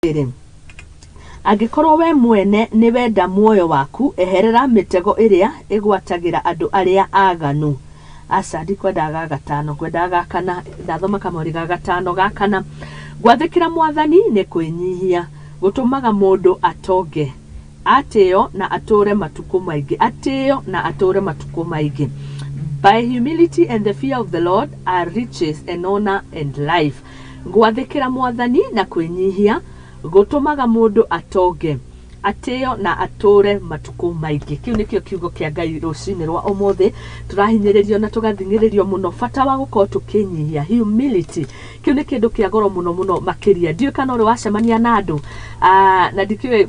Atĩrĩrĩ, angĩkorwo we mwene nĩ wenda muoyo waku, eherera mĩtego ĩrĩa ĩgwatagĩra andũ arĩa aganu. Aca, ndikwendaga ga gatano, ngwendaga ga kana. Ndathoma kamweri ga gatano ga kana. Gwathĩkĩra mwathani nĩ kwĩnyihia, gũtũmaga mũndũ atonge, atĩo na atũũre matukũ maingĩ, atĩo na atũũre matukũ maingĩ. By humility and the fear of the Lord are riches and honor and life. Gwathĩkĩra mwathani na kwĩnyihia gũtũmaga mũndũ atonge, atĩo na atũũre matukũ maingĩ. Kĩu nĩkĩo kiugo kĩa Ngai rũcinĩ rwa ũmũthĩ. Tũrahinyĩrĩrio na tũgathing'ĩrĩrio mũno bata wa gũkorwo tũkĩnyihia, humility. Kĩu nĩ kĩndũ kĩa goro mũno mũno makĩria. Ndiũĩ kana ũrĩ wacemania na andũ, na ndikĩũĩ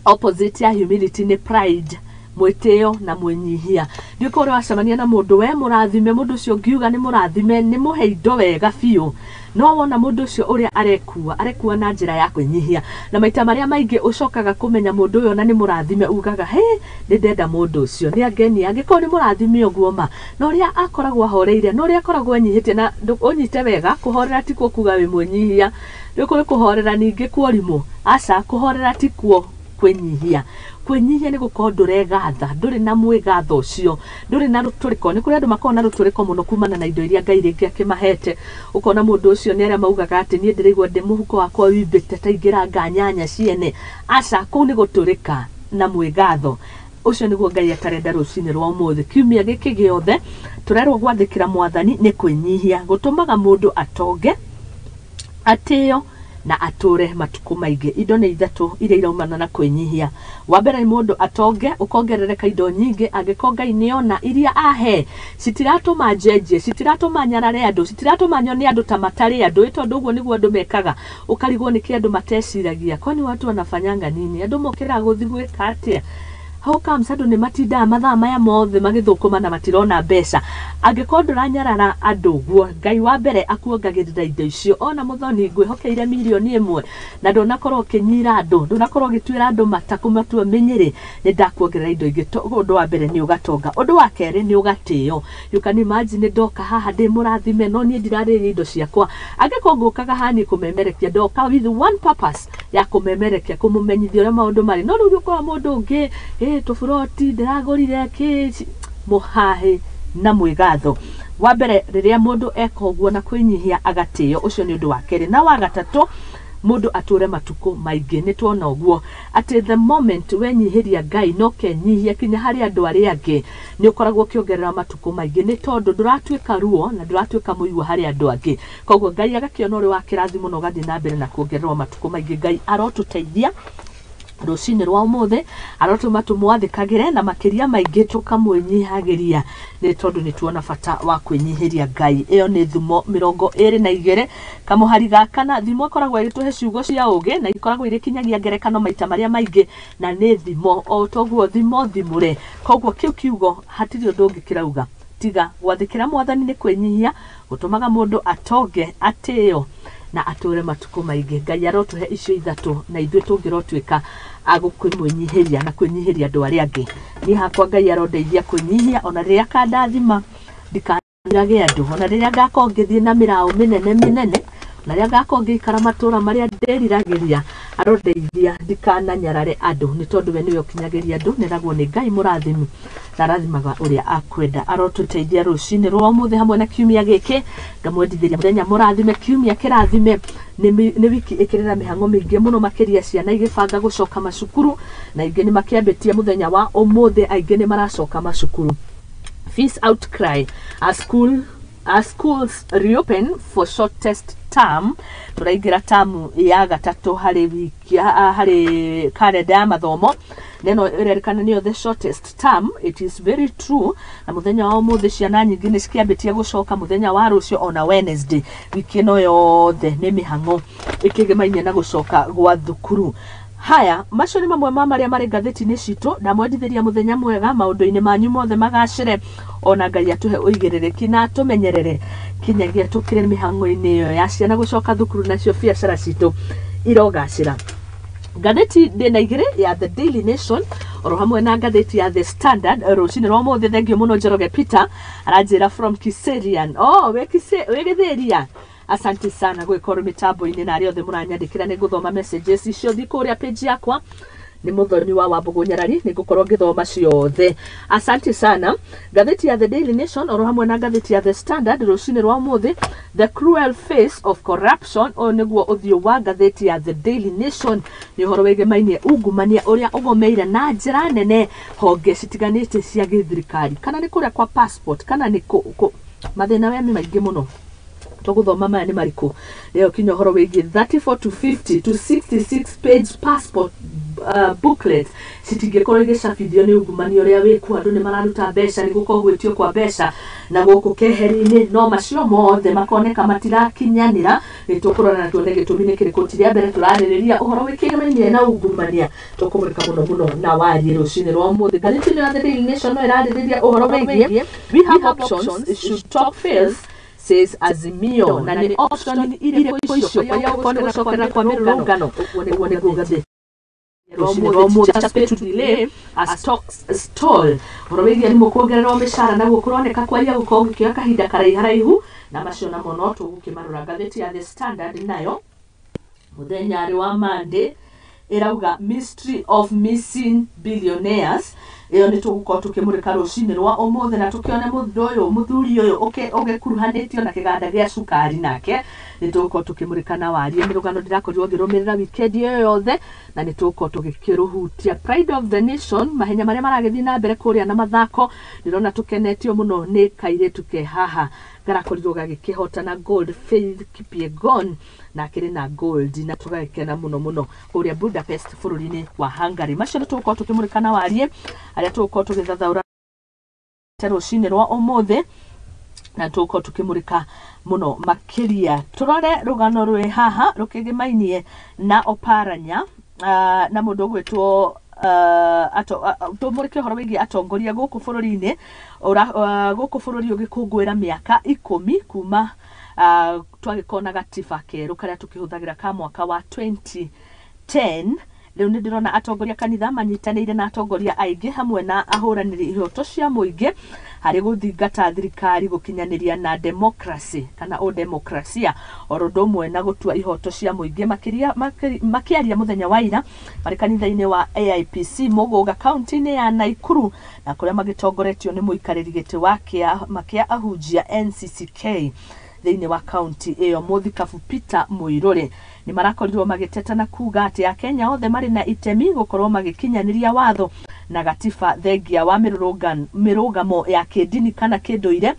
opposite ya humility nĩ pride, mwĩtĩo na mwĩnyihia. Ndiũĩ korwo wacemania na mũndũ we mũrathime, mũndũ ũcio ngiuga nĩ mũrathime, nĩ mũhe indo wega biũ, no wona mũndũ ũcio ũrĩa arekua, arekua na njĩra ya kwĩnyihia. Na maita marĩa maingĩ ũcokaga kũmenya mũndũ ũyũ ona nĩ mũrathime, ugaga he nĩ ndenda mũndũ ũcio, nĩ angenia. Angĩkorwo nĩ mũrathime ũguo ma, na ũrĩa akoragwo ahoreire, na ũrĩa akoragwo enyihĩtie. Na ũnyite wega, kũhorera tikuo kuga wĩ mwĩnyihia. Rĩu kũrĩ kũhorera ningĩ kworimũ. Aca, kũhorera tikuo kwĩnyihia. Kwĩnyihia nĩ gũkorwo ndũregatha, ndũrĩ na mwĩgatho ũcio, ndũrĩ na rũtũrĩko. Nĩ kũrĩ andũ makoragwo na rũtũrĩko mũno kumana na indo iria Ngai rĩngĩ akĩmahete. Ũkona mũndũ ũcio nĩ arĩa maugaga atĩ niĩ ndĩraigua ndĩ mũhuko wakwa wimbĩte ta ingĩranga nyanya ciene. Aca, kũu nĩ gũtũrĩka na mwĩgatho. Ũcio nĩguo Ngai atarenda. Rũcinĩ rwa ũmũthĩ, kiumia gĩkĩ gĩothe, tũrerwo gwathĩkĩra mwathani nĩ kwĩnyihia, gũtũmaga mũndũ atonge, atĩo na atũre matukũ maingĩ. Indo nĩ ithatũ iria iraumana na kwĩnyihia. Wa mbere nĩ mũndũ atonge, ũkongerereka indo nyingĩ. Angĩkorwo Ngai nĩona iria ahe citiratũma njenjie, citiratũma nyarare andũ, citiratũma nyone andũ ta matarĩ andũ, ĩ tondũ ũguo nĩguo andũ mekaga. Ũkarigwo nĩkĩ andũ mateciragia, kwani watu wanafanyanga nini? Andũ mokĩraga gũthiĩ gwĩka atĩa? How comes andũ nĩ matindaga mathaa maya mothe magĩthũkũma na matirona mbeca? Angĩkorwo ndũranyarara andũ ũguo, Ngai wa mbere akuongagĩrĩra indo icio. Ona mũthoni ngwĩhokeire mirioni 1 na ndũnakorwo ũkĩnyira andũ, ndũnakorwo ũgĩtuĩra andũ mata, kũmatua mĩnyĩrĩ, nĩ ndakuongerera indo ingĩ. Ũndũ wa mbere nĩ ũgatonga. Ũndũ wa kerĩ nĩ ũgatĩo. You can imagine, ndoka haha ndĩ mũrathime, no niĩ ndirarĩria indo ciakwa. Angĩkorwo ngũkaga haha niĩ kũmemerekia, ndoka with one purpose ya kũmemerekia, kũmũmenyithia ũrĩa maũndũ marĩ. No rĩu ũkora mũndũ ũngĩ, ĩ tũburoti ndĩragũrire kĩ mũhahĩ na mwĩgatho. Wa mbere, rĩrĩa mũndũ eka ũguo na kwĩnyihia, agatĩo. Ũcio nĩ ũndũ wa kerĩ. Na wa gatatũ, mũndũ atũre matukũ maingĩ. Nĩ tuona ũguo atĩ the moment wenyihĩria Ngai na ũkenyihia kinya harĩ andũ arĩa angĩ, nĩ ũkoragwo ũkĩongerera matukũ maingĩ, nĩ tondũ ndũratuĩka ruo na ndũratuĩka mũigua harĩ andũ angĩ. Koguo Ngai agakĩona ũrĩ wa kĩrathimo na ũgathiĩ na mbere na kuongererwo matukũ maingĩ. Ngai arotũteithia rũcinĩ rwa ũmũthĩ, arotũma tũmwathĩkagĩre na makĩria maingĩ tũkamwĩnyihagĩria, nĩ tondũ nĩ tuona bata wa kwĩnyihĩria Ngai. Ĩyo nĩ Thumo 22 kamũhari ga kana. Thimo ĩkoragwo ĩgĩtũhe ciugo cia ũgĩ na ikoragwo irĩ kinyagia ngerekano maita marĩa maingĩ, na nĩ thimo o toguo, thimo thimũre. Koguo kĩu kiugo hatirĩ ũndũ ũngĩ kĩrauga tiga gwathĩkĩra mwathani nĩ kwĩnyihia, gũtũmaga mũndũ atonge, atĩo na atũre matukũ maingĩ. Ngai arotũhe icio ithatũ, na ithuĩ tũngĩrotuĩka a gũkĩmwĩnyihĩria na kwĩnyihĩria andũ arĩa angĩ. Niĩ hakwa, Ngai arondeithia kwĩnyihia, ona rĩrĩa akandathima ndikanirage andũ, ona rĩrĩa ngakorwo ngĩthiĩ na mĩraũ mĩnene mĩnene, na rĩrĩa ngakorwo ngĩikara matũra marĩa ndĩriragĩria, arondeithia ndikananyarare andũ, nĩ tondũ we nĩwe ũkinyagĩria andũ. Nĩragwo nĩ Ngai mũrathimi na arathimaga ũrĩa akwenda. Arotũteithia rũcinĩ rwa ũmũthĩ hamwe na kiumia gĩkĩ. Ngamwendithĩria mũthenya mũrathime, kiumia kĩrathime. Nĩ wiki ĩkĩrĩ na mĩhang'o mĩingĩ mũno makĩria, ciana igĩbanga gũcoka macukuru, na ingĩ nĩ makĩambĩtie mũthenya wa ũmũthĩ, aingĩ nĩ maracoka macukuru. Fees outcry as schools reopen for shortest term. Tũraingĩra tamu ya gatatũ harĩ wiki, harĩ kalenda ya mathomo, neno ĩrerĩkana nĩyo the shortest term. It is very true. Na mũthenya wa ũmũthĩ ciana nyingĩ nĩ cikĩambĩtie gũcoka, mũthenya wa rũciũ ona Wednesday. Wiki ĩno yothe nĩ mĩhang'o ĩkĩgemaine na gũcoka gwa thukuru. Haya, macio nĩ mamwe ma marĩa marĩ ngathĩti-inĩ citũ. Ndamwendithĩria mũthenya mwega, maũndũ-inĩ manyu mothe magacĩre, ona Ngai atũhe ũigĩrĩrĩki na atũmenyerere kinyagia tũkĩrĩ mĩhang'o-inĩ ĩyo ya ciana gũcoka thukuru, nacio biacara citũ irogacĩra. Ngathĩti ndĩna igĩrĩ, ya The Daily Nation oro hamwe na ngathĩti ya The Standard rũcinĩ rwa ũmũthĩ. Thank you mũno. Njoroge Peter aranjĩra from Kiserian. Oh, wĩ Gĩthĩria. Asante sana gwĩkorwo mĩtambo-inĩ na arĩa othe mũranyandĩkĩra nĩ ngũthoma messages icio. Thiĩ kũrĩa page yakwa nĩ Mũthoni wa Wambũgũ Nyarari, nĩ ngũkorwo ngĩthoma ciothe. Asante sana. Ngathĩti ya The Daily Nation oro hamwe na ngathĩti ya The Standard rũcinĩ rwa ũmũthĩ, the cruel face of corruption, ũyũ nĩguo ũthiũ wa ngathĩti ya The Daily Nation, nĩ ũhoro wĩgemainie ungumania ũrĩa ũgomeire na njĩra nene honge citiganĩte cia gĩthirikari, kana nĩ kũrĩa kwa passport, kana nĩ kũ mathĩna maya nĩ maingĩ mũno. Tũgũthoma maya nĩ marĩkũ rĩo kinya ũhoro wĩgiĩ 34 to 50 to 66 page passport booklet citingĩkorwo igĩcabithio nĩ ungumania ũrĩa wĩkuo. Andũ nĩ mararuta mbeca, nĩ gũkorwo gwĩtio kwa mbeca na gũkũ keheri-inĩ, no macio mothe makoneka matirakinyanĩra. Nĩ tũkũrora na tuone gĩtũmi nĩ kĩrĩkũ. Ti rĩa mbere tũrarĩrĩria ũhoro wĩkĩgĩmainie na ungumania, tũkũmũrĩka mũno mũno na wariĩ rũcinĩ rwa ũmũthĩ. Ngathĩti ĩno ya The Daily Nation no ĩrarĩrĩria ũhoro wĩgiĩ we have options should talk fails, says Azimio, na nĩ option irĩkũ icio kwa gũkorwo nĩ gũcokerera kwa mĩrũrũngano. Ũguo nĩguo ngathĩti rũcinĩ rwa ũmũthĩ. Just pay to delay as talks stall, ũhoro wĩgiĩ arimũ kuongererwo mĩcara naguo kũroneka kwaria gũkorwo gũkĩoya kahinda karaiharaihu, na macio namo no tũgũkĩmarora. Ngathĩti ya The Standard nayo mũthenya arĩ wa Monday ĩrauga mystery of missing billionaires. Ĩyo nĩ tũgũkorwo tũkĩmũrĩka rũcinĩ rwa ũmũthĩ na tũkĩone mũthuri ũyũ ũgĩkuruhanĩtio na kĩganda gĩa cukari, nake nĩ tũgũkorwo tũkĩmũrĩka na warie. Nĩ rũgano ndĩrakorirwo ngĩrũmĩrĩra weekend ĩyo yothe na nĩ tũgũkorwo tũgĩkĩrũhutia. Pride of the Nation, mahenya marĩa maragĩthiĩ na mbere kũrĩa na mathako, ndĩrona tũkenetio mũno nĩ kairĩtu ke haha garakorirwo gagĩkĩhotana gold, Faith Kipyegon, na akĩrĩ na gold na tũgagĩkena mũno mũno kũrĩa Budapest bũrũri-inĩ wa Hungary. Macio nĩ tũgũkorwo tũkĩmũrĩka na warie arĩa tũgũkorwo tũgĩthathaũra rũcinĩ rwa ũmũthĩ na tũgũkorwo tũkĩmũrĩka mũno makĩria. Tũrore rũgano rwĩ haha rũkĩgĩmainie na Oparanya na mũndũ ũgwĩtwo tũmũrĩke ũhoro wĩgiĩ atongoria gũkũ bũrũri-inĩ, gũkũ bũrũri ũgĩkũngũĩra mĩaka 10 kuma twagĩkorwo na gatiba kerũ karĩa tũkĩhũthagĩra ka mwaka wa 2010. Rĩu nĩ ndĩrona atongoria kanitha manyitanĩire na atongoria aingĩ hamwe na ahũranĩri ihoto cia mũingĩ harĩ gũthingata thirikari gũkinyanĩria na democracy kana ũdemokrasia oro ũndũ ũmwe na gũtua ihoto cia mũingĩ. Makĩria makĩaria mũthenya wa ira marĩ kanitha-inĩ wa AIPC Mũgũga kaunti-inĩ ya Naikuru, na kũrĩa magĩtongoretio nĩ mũikarĩri gĩtĩ wa kĩama kĩa ahunjia NCCK thĩinĩ wa kaunti ĩyo Mũthikabu Peter Mũirũrĩ, nĩ marakorirwo magĩteta na kuga atĩ Akenya othe marĩ na itemi gũkorwo magĩkinyanĩria watho na gatiba thengia wa mĩrũgamo ya kĩndini kana kĩndũire.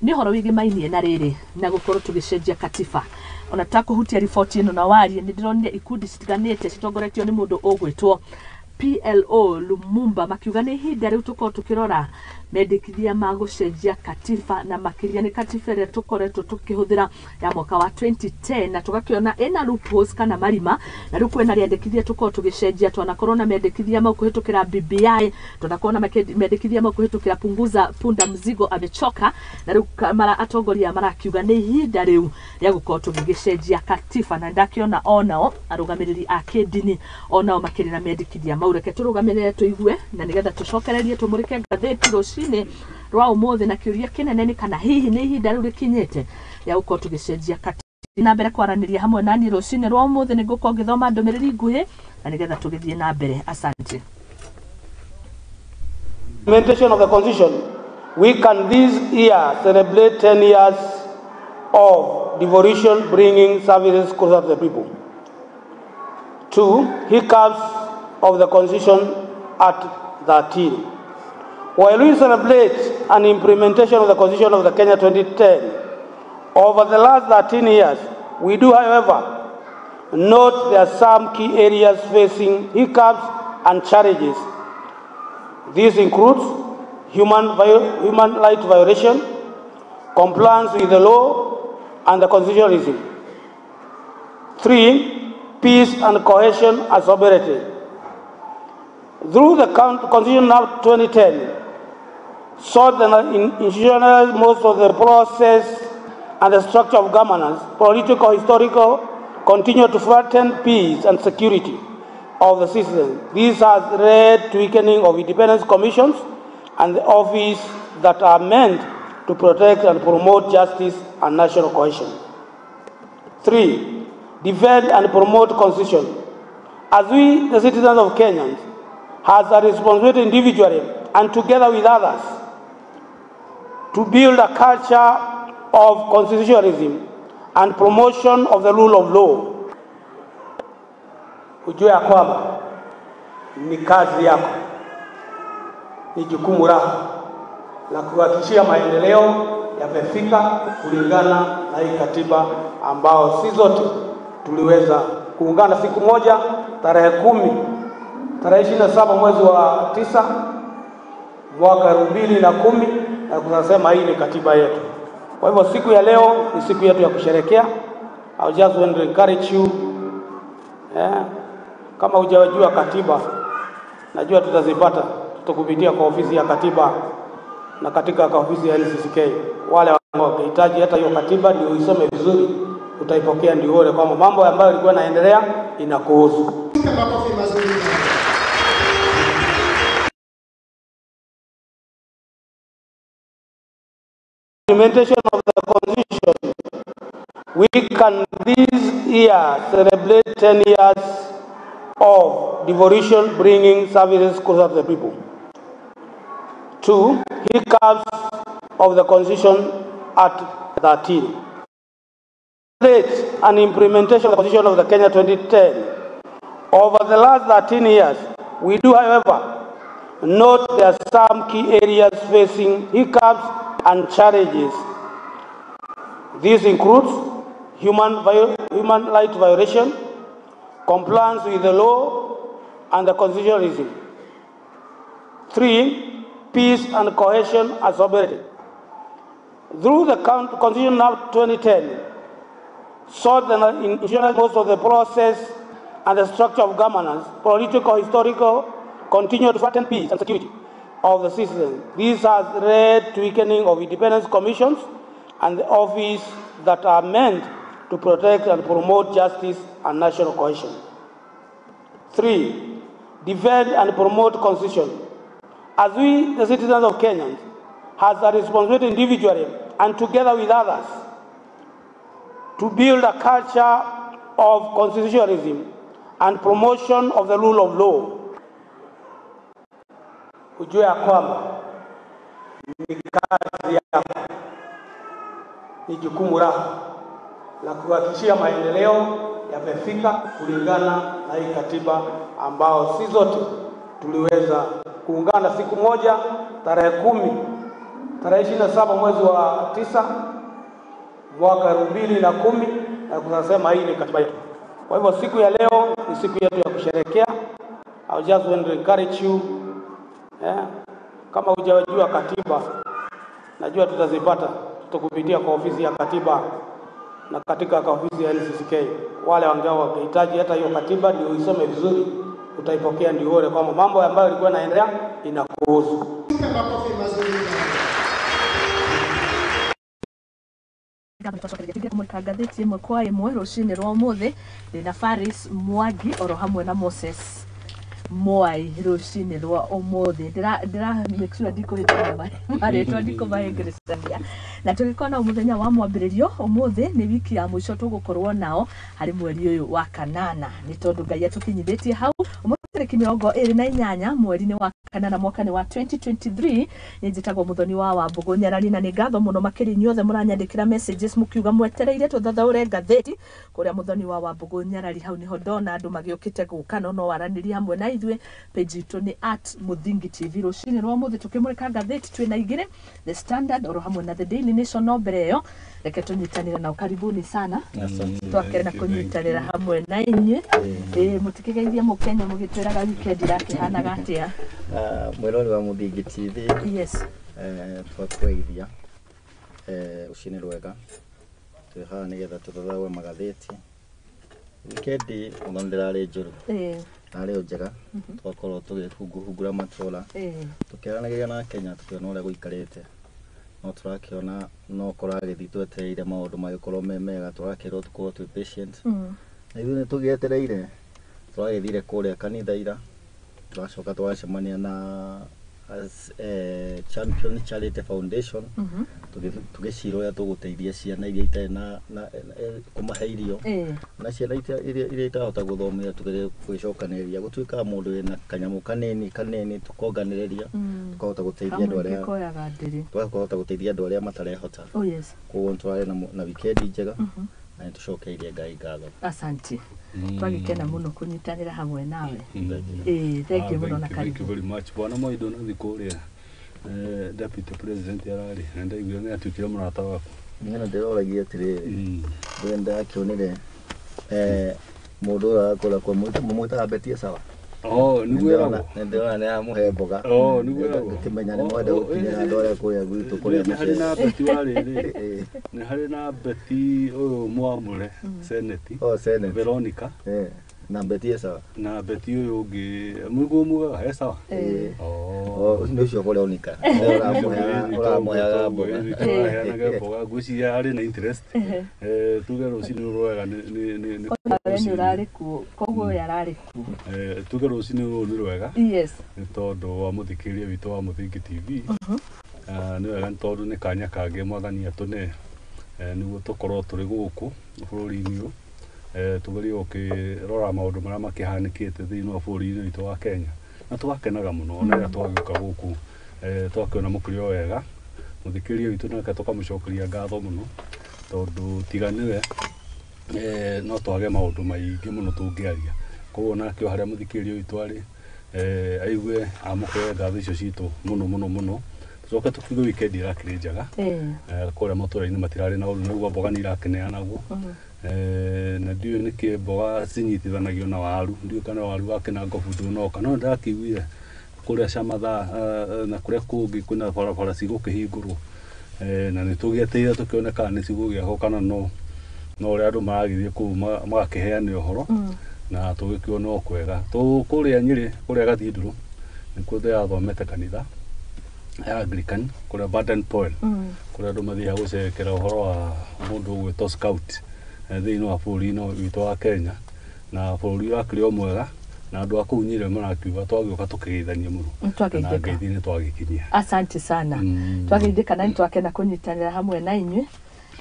Nĩ ũhoro wĩgĩmainie na rĩrĩ na gũkorwo tũgĩcenjia katiba. Ona tũtakũhutia riboti ĩno na warie, nĩ ndĩronire ikundi citiganĩte citongoretio nĩ mũndũ ũgwĩtwo PLO Lumumba makiuga nĩ ihinda rĩu tũkorwo tũkĩrora mendekithia ma gũcenjia katiba, na makĩria nĩ katiba ĩrĩa tũkoretwo tũkĩhũthĩra ya mwaka wa 2010 na tũgakĩona ĩna loopholes kana marima, na rĩu kwĩna rĩendekithia tũkorwo tũgĩcenjia. Twanakorwo na mendekithia mau kũhĩtũkĩra BBI, twanakorwo na mendekithia mau kũhĩtũkĩra punguza punda mzigo amechoka, na rĩu mara atongoria marakiuga nĩ ihinda rĩu rĩa gũkorwo tũgĩgĩcenjia katiba. Na ndakĩona onao arũgamĩrĩri a kĩndini onao makĩrĩ na mendekithia mau. Reke tũrũgamĩrĩre tũigue na nĩgetha tũcokererie tũmũrĩke ngathĩti rũcinĩ rwa ũmũthĩ na kĩũria kĩnene nĩ kana hihi nĩ ihinda rĩu rĩkinyĩte rĩa gũkorwo tũgĩcenjia katiba. Na mbere kwaranĩria hamwe nani rũcinĩ rwa ũmũthĩ nĩ ngũkorwo ngĩthoma ndũmĩrĩri nguhĩ na nĩgetha tũgĩthiĩ na mbere. Asante. Implementation of the Constitution, we can this year celebrate 10 years of devolution, bringing services closer to the people. 2, hiccups of the Constitution at 13. While we celebrate an implementation of the Constitution of the Kenya 2010, over the last 13 years, we do, however, note there are some key areas facing hiccups and challenges. This includes human right violation, compliance with the law, and the constitutionalism. 3, peace and cohesion as sovereignty. Through the Constitution Act 2010, sought to institutionalize most of the process and the structure of governance, political, historical, continue to threaten peace and security of the citizens. This has led to weakening of independent commissions and the office that are meant to protect and promote justice and national cohesion. 3, defend and promote constitution. As we, the citizens of Kenyans, has a responsibility individually and together with others to build a culture of constitutionalism and promotion of the rule of law. Ujue ya kwamba ni kazi yako, ni jukumu lako la kuhakikishia maendeleo yamefika kulingana na hii katiba ambao si zote tuliweza kuungana siku moja tarehe 10 tarehe 27 mwezi wa 9 mwaka 2010 na kusema hii ni katiba yetu. Kwa hivyo siku ya leo ni siku yetu ya kusherekea. I just want to encourage you. Kama hujajua katiba, najua tutazipata, tutakupitia kwa ofisi ya katiba na katika kwa ofisi ya NCCK. Wale wanahitaji hata hiyo katiba ndio uisome vizuri, utaipokea ndio uone kwamba mambo ambayo yalikuwa yanaendelea inakuhusu. Implementation of the constitution, we can this year celebrate 10 years of devolution, bringing services closer to the people. 2, hiccups of the constitution at 13. And implementation of the constitution of the Kenya 2010. Over the last 13 years, we do, however, note there are some key areas facing hiccups and challenges. This includes human right violation, compliance with the law, and the constitutionalism. 3, peace and cohesion as operated. Through the Constitution of 2010, sought the institutional most of the process and the structure of governance, political, historical, continue to threaten peace and security of the citizens. This has led to weakening of independence commissions and the office that are meant to protect and promote justice and national cohesion. 3, defend and promote constitution. As we, the citizens of Kenyans, has a responsibility individually and together with others to build a culture of constitutionalism and promotion of the rule of law. Ujue ya kwamba ni kazi yako, ni jukumu lako la kuhakikishia maendeleo yamefika kulingana na hii katiba ambao si zote tuliweza kuungana siku moja tarehe 10 tarehe 27 mwezi wa 9 mwaka 2010 na kusema hii ni katiba yetu. Kwa hivyo siku ya leo ni siku yetu ya kusherekea. I just want to encourage you. Kama hujajua katiba, najua tutazipata, tutakupitia kwa ofisi ya katiba na katika kwa ofisi ya NCCK. Wale wanahitaji hata hiyo katiba ndio uisome vizuri, utaipokea ndio uone kwamba mambo ambayo yalikuwa yanaendelea inakuhusu. Kumurika ngathĩti ĩmwe kwa ĩmwe rũcinĩ rwa ũmũthĩ ndĩna Faris Mwangi oro hamwe na Moses Mwai rũcinĩ rwa ũmũthĩ. Ndĩra make sure ndikũhĩtania marĩtwa, ndikũmahĩngĩrĩcania. Na tũgĩkorwo na mũthenya wa mwambĩrĩrio ũmũthĩ nĩ wiki ya mũico tũgũkorwo nao harĩ mweri ũyũ wa kanana, nĩ tondũ Ngai atũkinyithĩtie hau. Ũmũthĩ tarĩki 28 mweri-inĩ wa kanana mwaka-inĩ wa 2023. Nĩ njĩtagwo Muthoni wa Wambũgũ Nyarari, na nĩ ngatho mũno makĩria inyuothe mũranyandĩkĩra messages mũkiuga mwetereire tũthathaũre ngathĩti kũrĩa Muthoni wa Wambũgũ Nyarari. Hau nĩho ndona andũ magĩũkĩte gũka, no waranĩrie hamwe na ithuĩ. Page itũ nĩ @Muthingi TV. Rũcinĩ rwa ũmũthĩ tũkĩmũrĩka ngathĩti twĩna igĩrĩ, The Standard oro hamwe na The Daily Nation. No mbere ĩyo reke tũnyitanĩre nao. Karibuni sana, twakena kũnyitanĩra hamwe na inyuĩ. Mũtikĩgeithie mũkenya mũgĩtwĩraga weekend irakĩhanaga atĩa? Mwĩrori wa Muthingi TV. Yes. Twakweithia rũcinĩ rwega, twĩ haha nĩgetha tũthathaũre magathĩti. Wikendi mũno ndĩrarĩ njũru, narĩ njega, twakorwo tũgĩhungura matũra, tũkĩaranagĩria na Kenya tũkĩona ũrĩa gũikarĩte. No tũrakĩona no kũragĩthiĩ twetereire maũndũ magĩkorwo me mega, tũrakĩrwo tũkorwo twĩ patient. Na ithuĩ nĩ tũgĩetereire, tũragĩthire kũrĩa kanitha ira, tũracoka twacemania na as Champion Charity Foundation tũgĩcira ũrĩa tũgũteithia ciana iria itarĩ na kũmahe irio na ciana iria itarahota gũthomera tũgerie gwĩcokanĩrĩria gũtuĩkaga mũndũ wĩna kanyamũ kanini kanini tũkonganĩrĩria tũkahota gũteithia andũ arĩa tũkahota gũteithia andũ arĩa matarehota. Oh yes. Koguo tũrarĩ na wikendi njega na nĩtũcokeirie Ngai ngatho. Asante. Twagĩkena mũno kũnyitanĩra hamwe nawe. Thank you mũno na karibu. Thank you very much. Bwana Moi ndũnathiĩ kũrĩa Deputy President ararĩ na ndaiguire nĩ atuĩkire mũrata waku. Niĩ ndĩroragia atĩrĩrĩ, ũrĩa ndakĩonire mũndũ ũrĩa akũra kwa mũmwĩtaga Betie sawa. Oh, nĩguo ĩragwo. Nĩndĩrona nĩ amũhe mboga. Oh, nĩguo ĩragwo. Ngĩkĩmenya nĩ mwende gũkinyĩra andũ arĩa kũrĩa gwitũ kũrĩa Nĩ harĩ na Beti wa rĩrĩ. Nĩ harĩ na Beti ũyũ mwamũre Senate. Oh, Senate. Veronica. Na Betie sawa. Na Beti ũyũ ũngĩ mũguo mugaga he sawa. Oh, nĩ ũcio Veronica. Ũramũheaga mboga. Ũraheanaga mboga ngwĩciria arĩ na interest. Tuge rũcinĩ rwega nĩ nĩ ũrarĩ kuo koguo we ararĩ kuo. Tuge rũcinĩ rũrũ nĩ rwega. Yes. Nĩ tondũ wa mũthikĩrĩria witũ wa Mũthingi TV. Nĩ wega nĩ tondũ nĩ kanya kangĩ mwathani atũne nĩguo tũkorwo tũrĩ gũkũ bũrũri-inĩ ũyũ. Tugerie gũkĩrora maũndũ marĩa makĩhanĩkĩte thĩinĩ wa bũrũri-inĩ witũ wa Kenya na tũgakenaga mũno ona rĩrĩa twagĩũka gũkũ twakĩona mũkĩrĩ o wega mũthikĩrĩria witũ nake tũkamũcokeria ngatho mũno tondũ tiga nĩwe no twage maũndũ maingĩ mũno tũngĩaria koguo nake o harĩa mũthikĩrĩria witũ arĩ aigue amũkĩre ngatho icio citũ mũno mũno mũno tũcoke tũkiuge wikendi ĩrakĩrĩ njega kũrĩa matũra-inĩ matirarĩ na ũru nĩguo mboga nĩ irakĩneanagwo na ndiũĩ nĩkĩ mboga cinyitithanagio na waru ndiũĩ kana waru wa kĩnango ndũnoka no ndĩrakĩiguire kũrĩa Camatha na kũrĩa kũngĩ kwĩna barabara cigũkĩhingũrwo na nĩ tũgĩetereire tũkĩone kana nĩ cigũgĩakwo kana no ũrĩa andũ maragĩthiĩ kũu magakĩheana ũhoro na tũgĩkĩona o kwega kũrĩa Nyĩrĩ kũrĩa Gathindũrũ nĩkuo ndĩrathomete kanitha ya Anglican kũrĩa Baden Powell kũrĩa andũ mathiaga gũcerekera ũhoro wa mũndũ ũgwĩtwo scout thĩinĩ wa bũrũri-inĩ witũ wa Kenya na bũrũri wakĩrĩ o mwega na andũ a kũu Nyĩrĩ marakiuga twagĩũka tũkĩgeithania mũno na ngeithi nĩ twagĩkinyia. Asante sana. Twageithĩka na nĩtwakena kũnyitanĩra hamwe na inyuĩ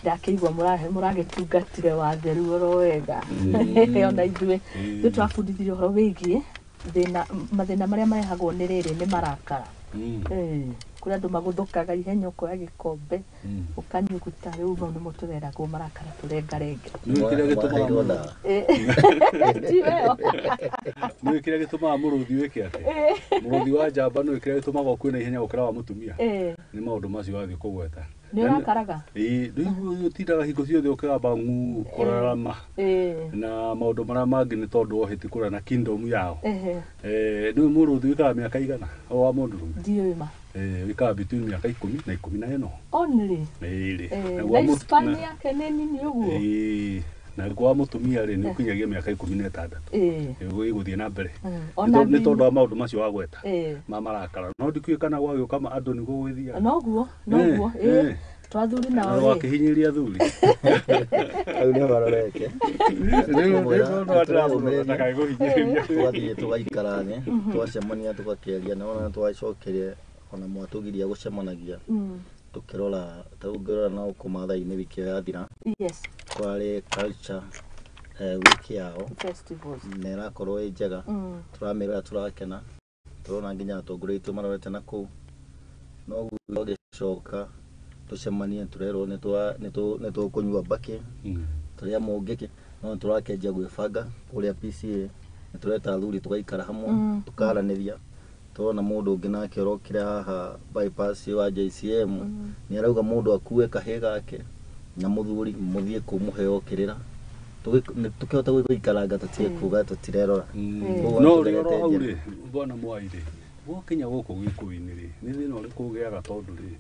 ndakĩigua mũragĩtungatire watheru oro wega ona ithuĩ ithuĩ twabundithirie ũhoro wĩgiĩ thĩna mathĩna marĩa marehagwo nĩ rĩrĩ nĩ marakara. Kũrĩ andũ magũthũkaga ihenya ũkoya gĩkombe ũkanyuguta rĩu mau nĩmo tũreragwo marakara tũrengarenge. Nĩũĩ kĩrĩa gĩtũmaga nĩũĩ kĩrĩa gĩtũmaga mũrũthi wĩke atĩ mũrũthi wa njamba nĩũĩ kĩrĩa gĩtũmaga ũkue na ihenya gũkĩra wa mũtumia nĩ maũndũ macio wathiĩ kũgweta. Nĩ ũrakaraga? Rĩu ũtindaga hingo ciothe ũkĩgamba ng'uu kũrarama na maũndũ marĩa mangĩ nĩ tondũ wohĩti kũrĩa na kingdom yao. Nĩũĩ mũrũthi wĩikaga mĩaka igana o wa mũndũrũme? Ndiũĩ ma. Wĩikaga between mĩaka 10 na 14. Only? Ĩrĩ. Lifespan yake nĩ nini ũguo? Na kwa mũtumia rĩ nĩ ũkinyagia mĩaka 16. Ĩgũthiĩ na mbere. Nĩ tondũ wa maũndũ macio wagweta ma marakara no ndikĩũĩ kana gwagĩũka andũ nĩguo gwĩthiaga. Noguo noguo twathuri nao rĩ wakĩhinyĩrĩria thuri hau nĩho marorete. Twathiĩ tũgaikara thĩ twacemania tũgakĩaria na ona twacokeria ona mwatũgiria gũcemanagia tũkĩrora ta ũngĩrora na gũkũ Maathai-inĩ wiki ĩyo yathira. Yes. Kwarĩ culture wiki yao festivals na ĩrakorwo ĩ njega tũramĩrora tũrakena tũrona nginya atongoria aitũ marorete na kũu no gũcoka tũcemanie tũrerwo nĩ tũkũnyua mbakĩ tũrĩa mũngĩkĩ no tũrakĩanjia gwĩbanga kũrĩa PCA nĩ tũreta athuri tũgaikara hamwe tũkaranĩria tũrona mũndũ ũngĩ nake ũrokire haha bypass wa JCM nĩ arauga mũndũ akue kahĩĩ gake na mũthuri mũthiĩ kũu mũheo kĩrĩra tũkĩhota gũikaranga tũtige kuga tũtirerora. No ũrĩ oro hau rĩ bwana Mwai rĩ gwakinya gũkũ Gĩkũyũ-inĩ rĩ nĩ thĩna ũrĩkũ ũgĩaga tondũ rĩ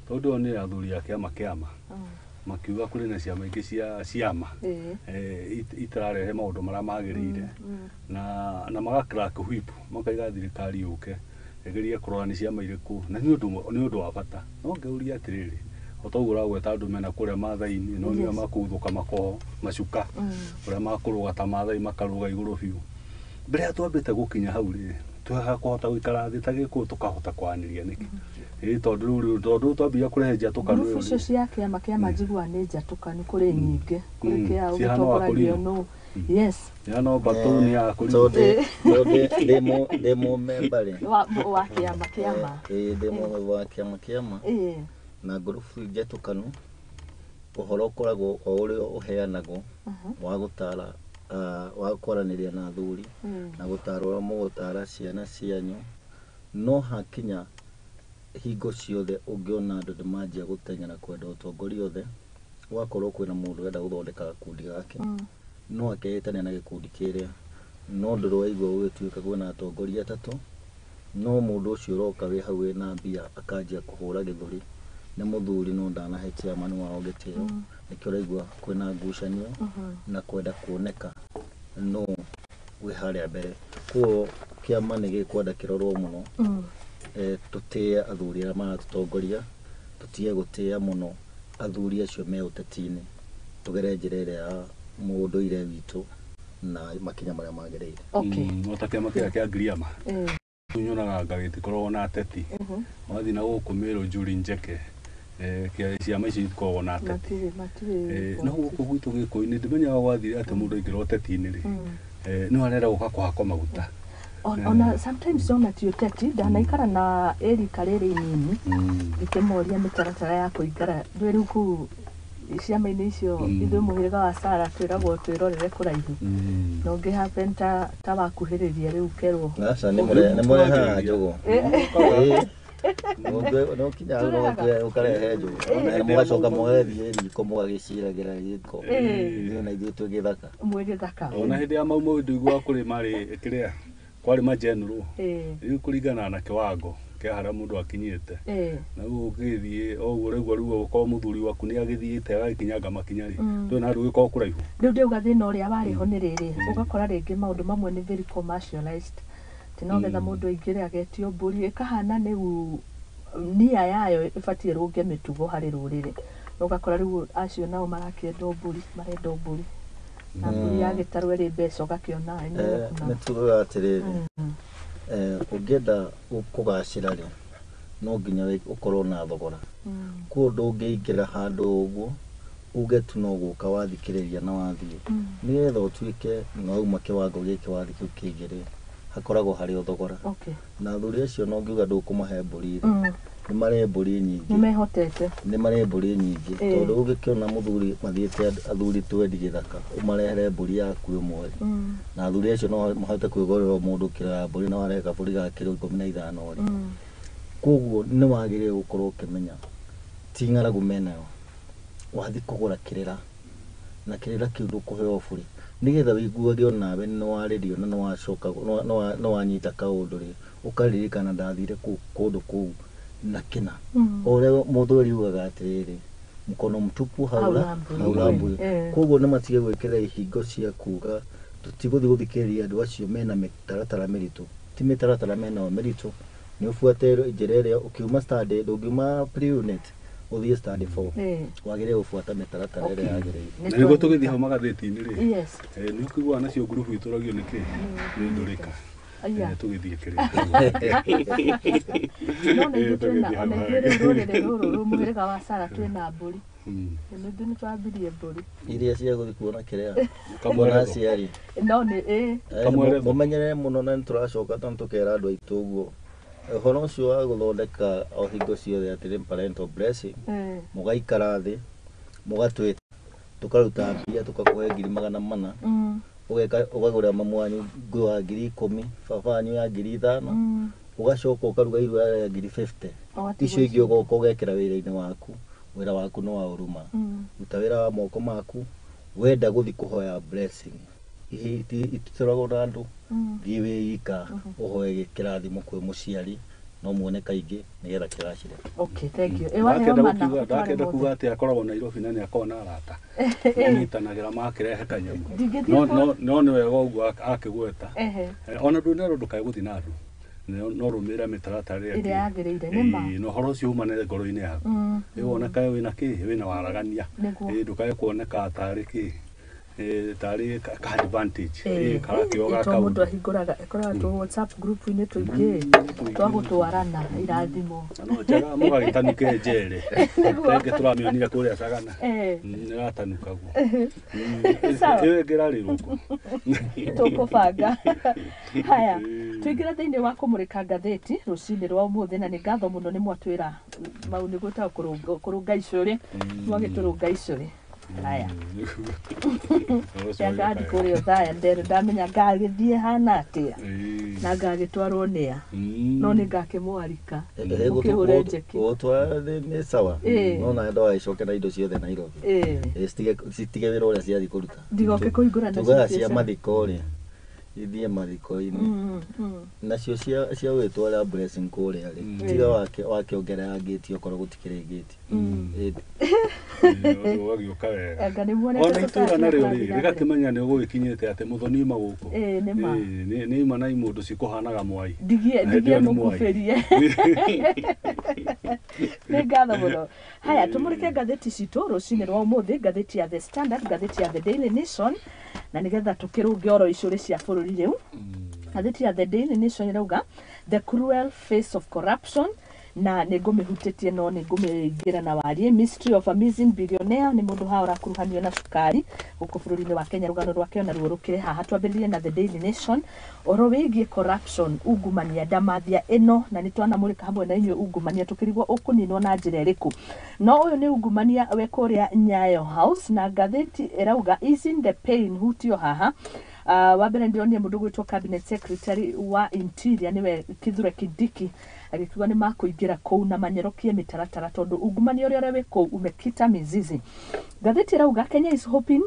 tondũ nĩ athuri a kĩama kĩama makiuga kũrĩ na ciama ingĩ cia ciama itararehe maũndũ marĩa magĩrĩire na maga crack whip makaiga thirikari yũke ĩgerie kũrora nĩ ciama irĩkũ na nĩ ũndũ wa bata no ngĩũria atĩrĩrĩ o toguo ũragweta andũ mena kũrĩa Maathai-inĩ no nĩo makũguthũka makoho macuka ũrĩa makũrũga ta Maathai makarũga igũrũ biũ mbere ya twambĩte gũkinya hau rĩ Twakũhota gũikara thĩ ta gĩkũyũ tũkahota kwaranĩria nĩkĩ? Ĩĩ tondũ rĩu tondũ twambia kũrehe njatũkano Ngurubu icio cia kĩama kĩa manjigua nĩ njatũkanu, kũrĩ nyingĩ, kũrĩ kĩa Cihana wa ũgĩtongoragio kũrinũ. nũ. Yes. Yana mbatũ nĩ ya kũrinũ. Tondũ ndĩ mũmemba rĩ. Wa kĩama kĩama. Ĩĩ ndĩ mũmemba wa kĩama kĩama. Ĩĩ. Na ngurubu njatũkanu ũhoro ũkoragwo o ũrĩa ũheanagwo wa gũtara wa kwaranĩria na athuri na gũtara ũrĩa mũgũtara ciana cianyu, no hakinya hingo ciothe ũngĩona andũ nĩmanjia gũteng'era kwenda ũtongoria othe, gwakorwo kwĩna mũndũ ũrenda gũthondeka gakundi gake, no akehĩtania na gĩkundi kĩrĩa, no ndũrĩ waigua gũgĩtuĩka kwĩna atongoria atatũ, no mũndũ ũcio ũroka wĩ hau wĩna mbia akanjia kũhũra gĩthũri nĩ mũthuri no ndanahe chairman wao gĩtĩo, nĩkĩo ũraigua kwĩna ngucanio na kwenda kuoneka no wĩ harĩa mbere. Koguo kĩama nĩ gĩkwenda kĩrorwo mũno, tũtĩe athuri arĩa maratũtongoria, tũtige gũtĩa mũno athuri acio me ũteti-inĩ, tũgere njĩra ĩrĩa ya mũndũire witũ na makinya marĩa magĩrĩire. Okay. No ta kĩama kĩrĩa kĩa Ngiriama nyonaga anga gĩtikoragwo na ateti, wathiĩ na gũkũ Meru Njuri Njeke, ciama icio itikoragwo na ateti. Matirĩ. No gũkũ gwitũ Gĩkũyũ-inĩ ndimenyaga gwathire atĩ mũndũ aingĩra ũteti-inĩ rĩ, no arenda gũka kũhakwo maguta. Ona sometimes ona ti ũteti, ndanaikara na ĩrika rĩrĩ inini ngĩkĩmoria mĩtaratara ya kũingĩra ndũĩ rĩu kũu ciama-inĩ icio ithuĩ mũhĩrĩga wa Sara twĩragwo twĩrorere kũraihu, na ũngĩ happen ta wakuhĩrĩria rĩu ũkerwo Aca nĩ mũrehaga njũgũ. No kinya hau ũkarehe njũgũ na mũgacoka mũgathiĩ riko mũgagĩciragĩra riko, ithuĩ na ithuĩ twĩ gĩthaka. Mwĩ gĩthaka. Ona hĩndĩ ya Mau Mau ndiguaga kũrĩ marĩ kĩrĩa kwarĩ mageneral rĩu kũringana na kĩwango kĩa harĩa mũndũ akinyĩte, na rĩu ũgĩthiĩ o ũguo ũraigua rĩu okorwo mũthuri waku nĩ agĩthiĩte agagĩkinyanga makinya rĩ, ndũĩ na ndũgĩkorwo kũraihu. Rĩu ndĩuga thĩna ũrĩa warĩ ho nĩ rĩrĩ, ũgakora rĩngĩ maũndũ mamwe nĩ very commercialized, ti no getha mũndũ aingĩre agetio mbũri ĩkahana rĩu nia yayo ĩbatiĩ ĩrũnge mĩtugo harĩ rũrĩrĩ, na ũgakora rĩu acio nao marakĩenda mbũri, marenda mbũri na mbũri ya gĩtarũ ĩrĩ mbeca ũgakĩona nĩ tugaga atĩrĩrĩ, ũngĩenda kũgacĩra rĩ, no nginya ũkorwo na thogora. Koguo ndũngĩingĩra handũ ũguo uge tu no gũka wathikĩrĩria na wathiĩ, nĩgetha ũtuĩke nĩ wauma kĩwango gĩkĩ wathiĩ kĩu kĩngĩ rĩ, hakoragwo harĩ o thogora. Na athuri acio no ngiuga ndũkũmahe mbũri rĩ, nĩ marĩ mbũri nyingĩ, nĩmehotete, nĩ marĩ mbũri nyingĩ, tondũ ũngĩkĩona mũthuri mathiĩte athuri twendi gĩthaka ũmarehere mbũri yaku ĩmwe, na athuri acio no mahote kwĩgũrĩra mũndũ kĩro ya mbũri na warehe kabũri ga kĩro 15 rĩ. Koguo nĩ wagĩrĩire gũkorwo ũkĩmenya ti ng'aragu menayo, wathiĩ kũgũra kĩrĩra na kĩrĩra kĩu ndũkũheo bũrĩ, nĩgetha wĩiguage onawe nĩ warĩrio na nĩwacoka nĩwanyita kaũndũ rĩ, ũkaririkana ndathire kũndũ kũu na kĩna. O ũrĩa mũthuri ugaga atĩrĩrĩ, mkono mtupu haurambui. Koguo nĩ matige gwĩkĩra ihingo cia kuga tũtigũthiĩ gũthikĩrĩria andũ acio mena mĩtaratara mĩritũ, ti mĩtaratara menayo mĩritũ, nĩ ũbuate njĩra ĩrĩa ũkiuma study, ndũngiuma pre-unit ũthiĩ study 4, wagĩrĩire gũbuata mĩtaratara ĩrĩa yagĩrĩire. Na nĩguo tũgĩthiĩ hau magathĩti-inĩ rĩ, nĩ ũkĩiguaga nacio ngurubu itũragio nĩkĩ nĩ ndũrĩka. Tũgĩthiĩ kĩrĩa no na ithuĩ twĩna ona ithuĩ rĩu rũrĩrĩ rũrũ mũhĩrĩga wa Sara twĩna mbũri, ithuĩ nĩ twambirie mbũri iria cia gũthiĩ kuona kĩrĩa kuona aciari, no nĩ mũmenyerere mũno, na nĩ tũracoka tondũ tũkera andũ aitũ ũguo ũhoro ũcio wa gũthondeka o hingo ciothe atĩrĩ parental blessing, mũgaikara thĩ mũgatwĩta tũkaruta mbia tũkakũhe 400,000, ũgagũrĩra mamu wanyu nguo ya 10,000, baba wanyu ya 5,000, ũgacoka ũkaruga iruga rĩa 50,000, icio ingĩ ũgoka ũgekĩra wĩra-inĩ waku, wĩra waku nĩ wa ũruma, ruta wĩra wa moko maku, wenda gũthiĩ kũhoya blessing ititoragwo na andũ, thiĩ wĩ ika ũhoe kĩrathimo kwĩ mũciari, no muone kaingĩ nĩgetha kĩgacĩre. Okay, thank you. Ndakenda kuga atĩ akoragwo Nairobi na nĩ akoragwo na arata manyitanagĩra makĩrehe kanyamũ, no nĩ wega ũguo akĩgweta. Ona ndũnerwo ndũkae gũthiĩ na andũ, no rũmĩrĩra mĩtaratara ĩrĩa yagĩrĩire, nĩ ma na ũhoro ũcio umane ngoro-inĩ yaku, wonekae wĩna kĩ, wĩna waragania, ndũkae kuoneka tarĩ kĩ. Tarĩ ka advantage karakĩo ga to mũndũ kaũndũ. Ahingũraga ĩkoraga tũ WhatsApp group-inĩ tũingĩ twa gũtwarana irathimo. Na no njega mũgagĩtanuke njere rĩngĩ tũramĩonire kũrĩa Sagana. Nĩratanukagwo. Sawa. Ĩyo ĩngĩ ĩrarĩ rũkũ. Tũkũbanga haya tũingĩre thĩinĩ wa kũmũrĩka ngathĩti rũcinĩ rwa ũmũthĩ, na nĩ ngatho mũno nĩ mwatwĩra mau nĩ gwĩtagwo kũrũnga icũrĩ, mwagĩtũrũnga icũrĩ. Haya, ngandi kũrĩa ũthaya nderũ ndamenya ngagĩthiĩ hana atĩa na ngagĩtwarwo nĩa, no nĩ ngakĩmwarika mũkĩhũre njeki. Gũtwara nĩ sawa, no na ndwagĩcoke na indo ciothe Nairobi. Citige wĩra ũrĩa ciathiĩ kũruta. Ndigoke kũhingũra nacio Tugaga cia biacara. Mathiko rĩ, ithiĩ mathiko-inĩ, nacio cia gwĩtwara blessing kũrĩa rĩ, tiga wakĩongerera ngĩti okorwo gũtikĩrĩ ngĩti. Ũgagĩũka wega. Anga nĩ muonete Ona itũra society narĩo ũrathiĩ rĩ na mbere. Rĩgakĩmenya nĩ ũgũgĩkinyĩte atĩ mũthoni ima gũkũ. Ĩĩ, nĩ ma. Nĩ ima na imũndũ cikũhanaga mwai. Ndigie Na hĩndĩ ndigie ĩyo nĩ mwai. Mũkubĩrie nĩ ngatho mũno. Haya, tũmũrĩke ngathĩti citũ rũcinĩ rwa ũmũthĩ, ngathĩti ya The Standard, ngathĩti ya The Daily Nation, na nĩgetha tũkĩrũnge oro icũrĩ cia bũrũri. Rĩu ngathĩti ya The Daily Nation ĩrauga "The Cruel Face of Corruption", na nĩ ngũmĩhutĩtie no nĩ ngũmĩingĩra na warie. Mystery of a missing billionaire, nĩ mũndũ haha ũrakuruhanio na cukari gũkũ bũrũri-inĩ wa Kenya, rũgano rwake ona ruo rũkĩrĩ haha. Twambĩrĩrie na The Daily Nation, ũhoro wĩgiĩ corruption, ungumania, ndamathia ĩno, na nĩ twanamũrĩka hamwe na inyuĩ ungumania tũkĩrigwo ũkũninwo na njĩra ĩrĩkũ, no ũyũ nĩ ungumania we kũrĩa Nyayo House, na ngathĩti ĩrauga "Easing the pain". Hutio haha. Wa mbere ndĩronire mũndũ gwĩtwo cabinet secretary wa interior, nĩwe Kithure Kindiki, agĩkiuga nĩ makũingĩra kũu na manyerokie mĩtaratara tondũ ungumania ũrĩa wĩ kũu umekita mizizi. Ngathĩti ĩrauga "Kenya is hoping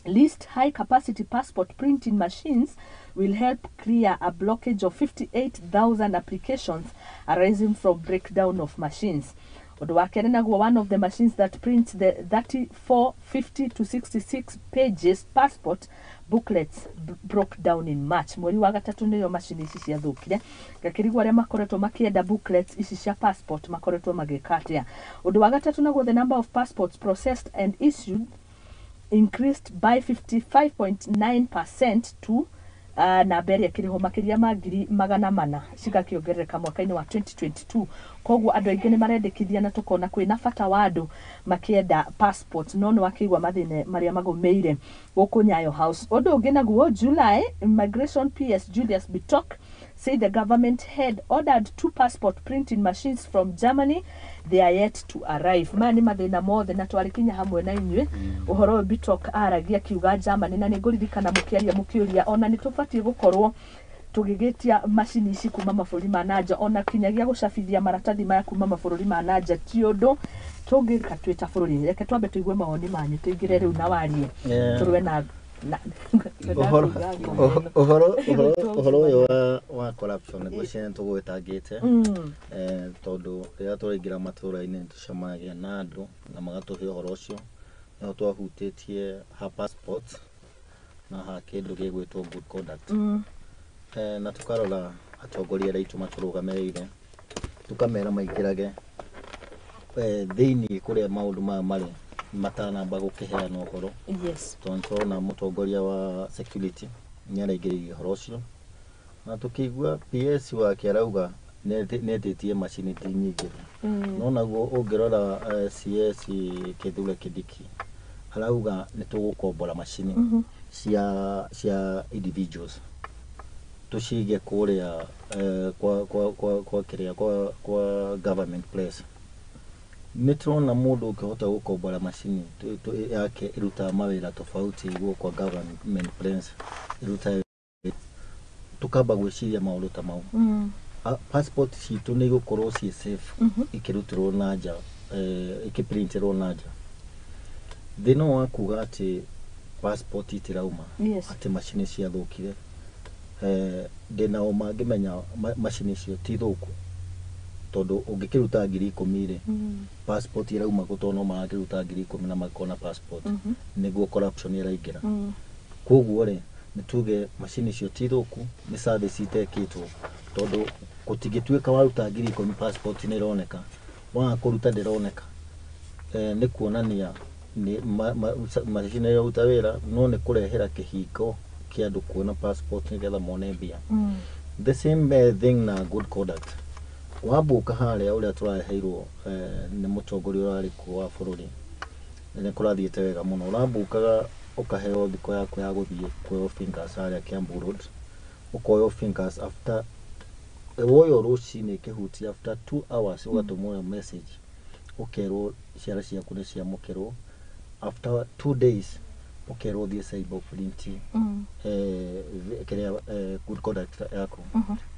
leased high capacity passport printing machines will help clear a blockage of 58,000 applications arising from breakdown of machines." Ũndũ wa kerĩ naguo, one of the machines that prints the 34, 50 to 66 pages passport booklets broke down in March. Mweri wa gatatũ nĩyo macini ici ciathũkire. Ngakĩrigwo arĩa makoretwo makĩenda booklets ici cia passport makoretwo magĩka atĩa. Ũndũ wa gatatũ naguo, the number of passports processed and issued increased by 55.9% to namba ĩrĩa ĩkĩrĩho makĩria ma 400,000 cigakĩongerereka mwaka-inĩ wa 2022. Koguo andũ aingĩ nĩ marendekithia na tũkona kwĩna bata wa andũ makĩenda passport, no nĩ wakĩigua mathĩna marĩa magũmĩire gũkũ Nyayo House. Ũndũ ũngĩ naguo, July, Immigration PS Julius Bitok said the government had ordered two passport printing machines from Germany. They are yet to arrive. Maya nĩ mathĩna mothe na twarĩkinya hamwe na inyuĩ ũhoro ũyũ. Bitok aragia akiuga Germany, na nĩ ngũririkana mũkĩaria mũkĩũria ona nĩ tũbatiĩ gũkorwo tũgĩgĩtia macini ici kuma mabũrũri ma nanja, ona kinyagia gũcabithia maratathi maya kuma mabũrũri ma nanja ti ũndũ tũngĩka twĩ ta bũrũri. Reke twambe tũigue mawoni manyu, tũingĩre rĩu na warie. Tũrũe na Ũhoro kuuga ngoma ĩno. Ũhoro ũyũ wa corruption ngwĩciria nĩ tũgwĩtangĩte, tondũ rĩrĩa tũraingĩra matũra-inĩ nĩ tũcemanagia na andũ na magatũhe ũhoro ũcio. Nĩho twahutĩtie ha passport na ha kĩndũ gĩgwĩtwo good conduct, na tũkarora atongoria arĩa aitũ matũrũgamĩrĩire, tũkamera maingĩrage thĩiniĩ kũrĩa maũndũ maya marĩ matanamba gũkĩheana ũhoro, tondũ nĩtũrona mũtongoria wa security nĩ araingĩrĩire ũhoro ũcio, na tũkĩigua PS wake arauga nĩetĩtie macini ti nyingĩ, no naguo ũngĩrora CS Kithure Kindiki arauga nĩ tũgũkombora macini cia individuals tũcige kũrĩa kwa kĩrĩa kwa government place. Nĩ tũrona mũndũ ũngĩhota gũkombora macini yake ĩrutaga mawĩra tofauti iguo kwa government place ĩrutaga, tũkamba gwĩciria maũndũ ta mau. Passport citũ nĩ igũkorwo ciĩ safe ikĩrutĩrwo na nja, ikĩprinterwo na nja? Thĩna wa kuga atĩ passport itirauma, atĩ macini ciathũkire, ndĩna ũma ngĩmenya macini icio ti thũku, tondũ ũngĩkĩruta 10,000 rĩ, passport ĩrauma kũ? Tondũ no marakĩruta 10,000 na makona passport, nĩguo corruption ĩraingĩra. Koguo rĩ, nĩ tuge macini icio ti thũku, nĩ service itekĩtwo, tondũ gũtingĩtuĩka waruta 10,000 passport nĩ ĩroneka, waga kũruta ndĩroneka. Nĩ kuonania Nĩ macini ĩraruta wĩra, no nĩ kũrehera kĩhingo kĩa andũ kuona passport nĩgetha mone mbia. The same thing na good conduct. Wambuka harĩa ũrĩa tũraheirwo nĩ mũtongoria ũrarĩ kuo wa bũrũri, nĩ kũrathiĩte wega mũno. Ũrambukaga ũkaheo thikũ yaku ya gũthiĩ kuoywo fingers harĩa Kiambu Road, ũkoywo fingers, after woywo rũcinĩ kĩhuti, after 2 hours ũgatũmwo message ũkerwo ciara ciaku nĩ ciamũkĩrwo. After 2 days ũkerwo ũthiĩ cyber print kĩrĩa good conduct yaku.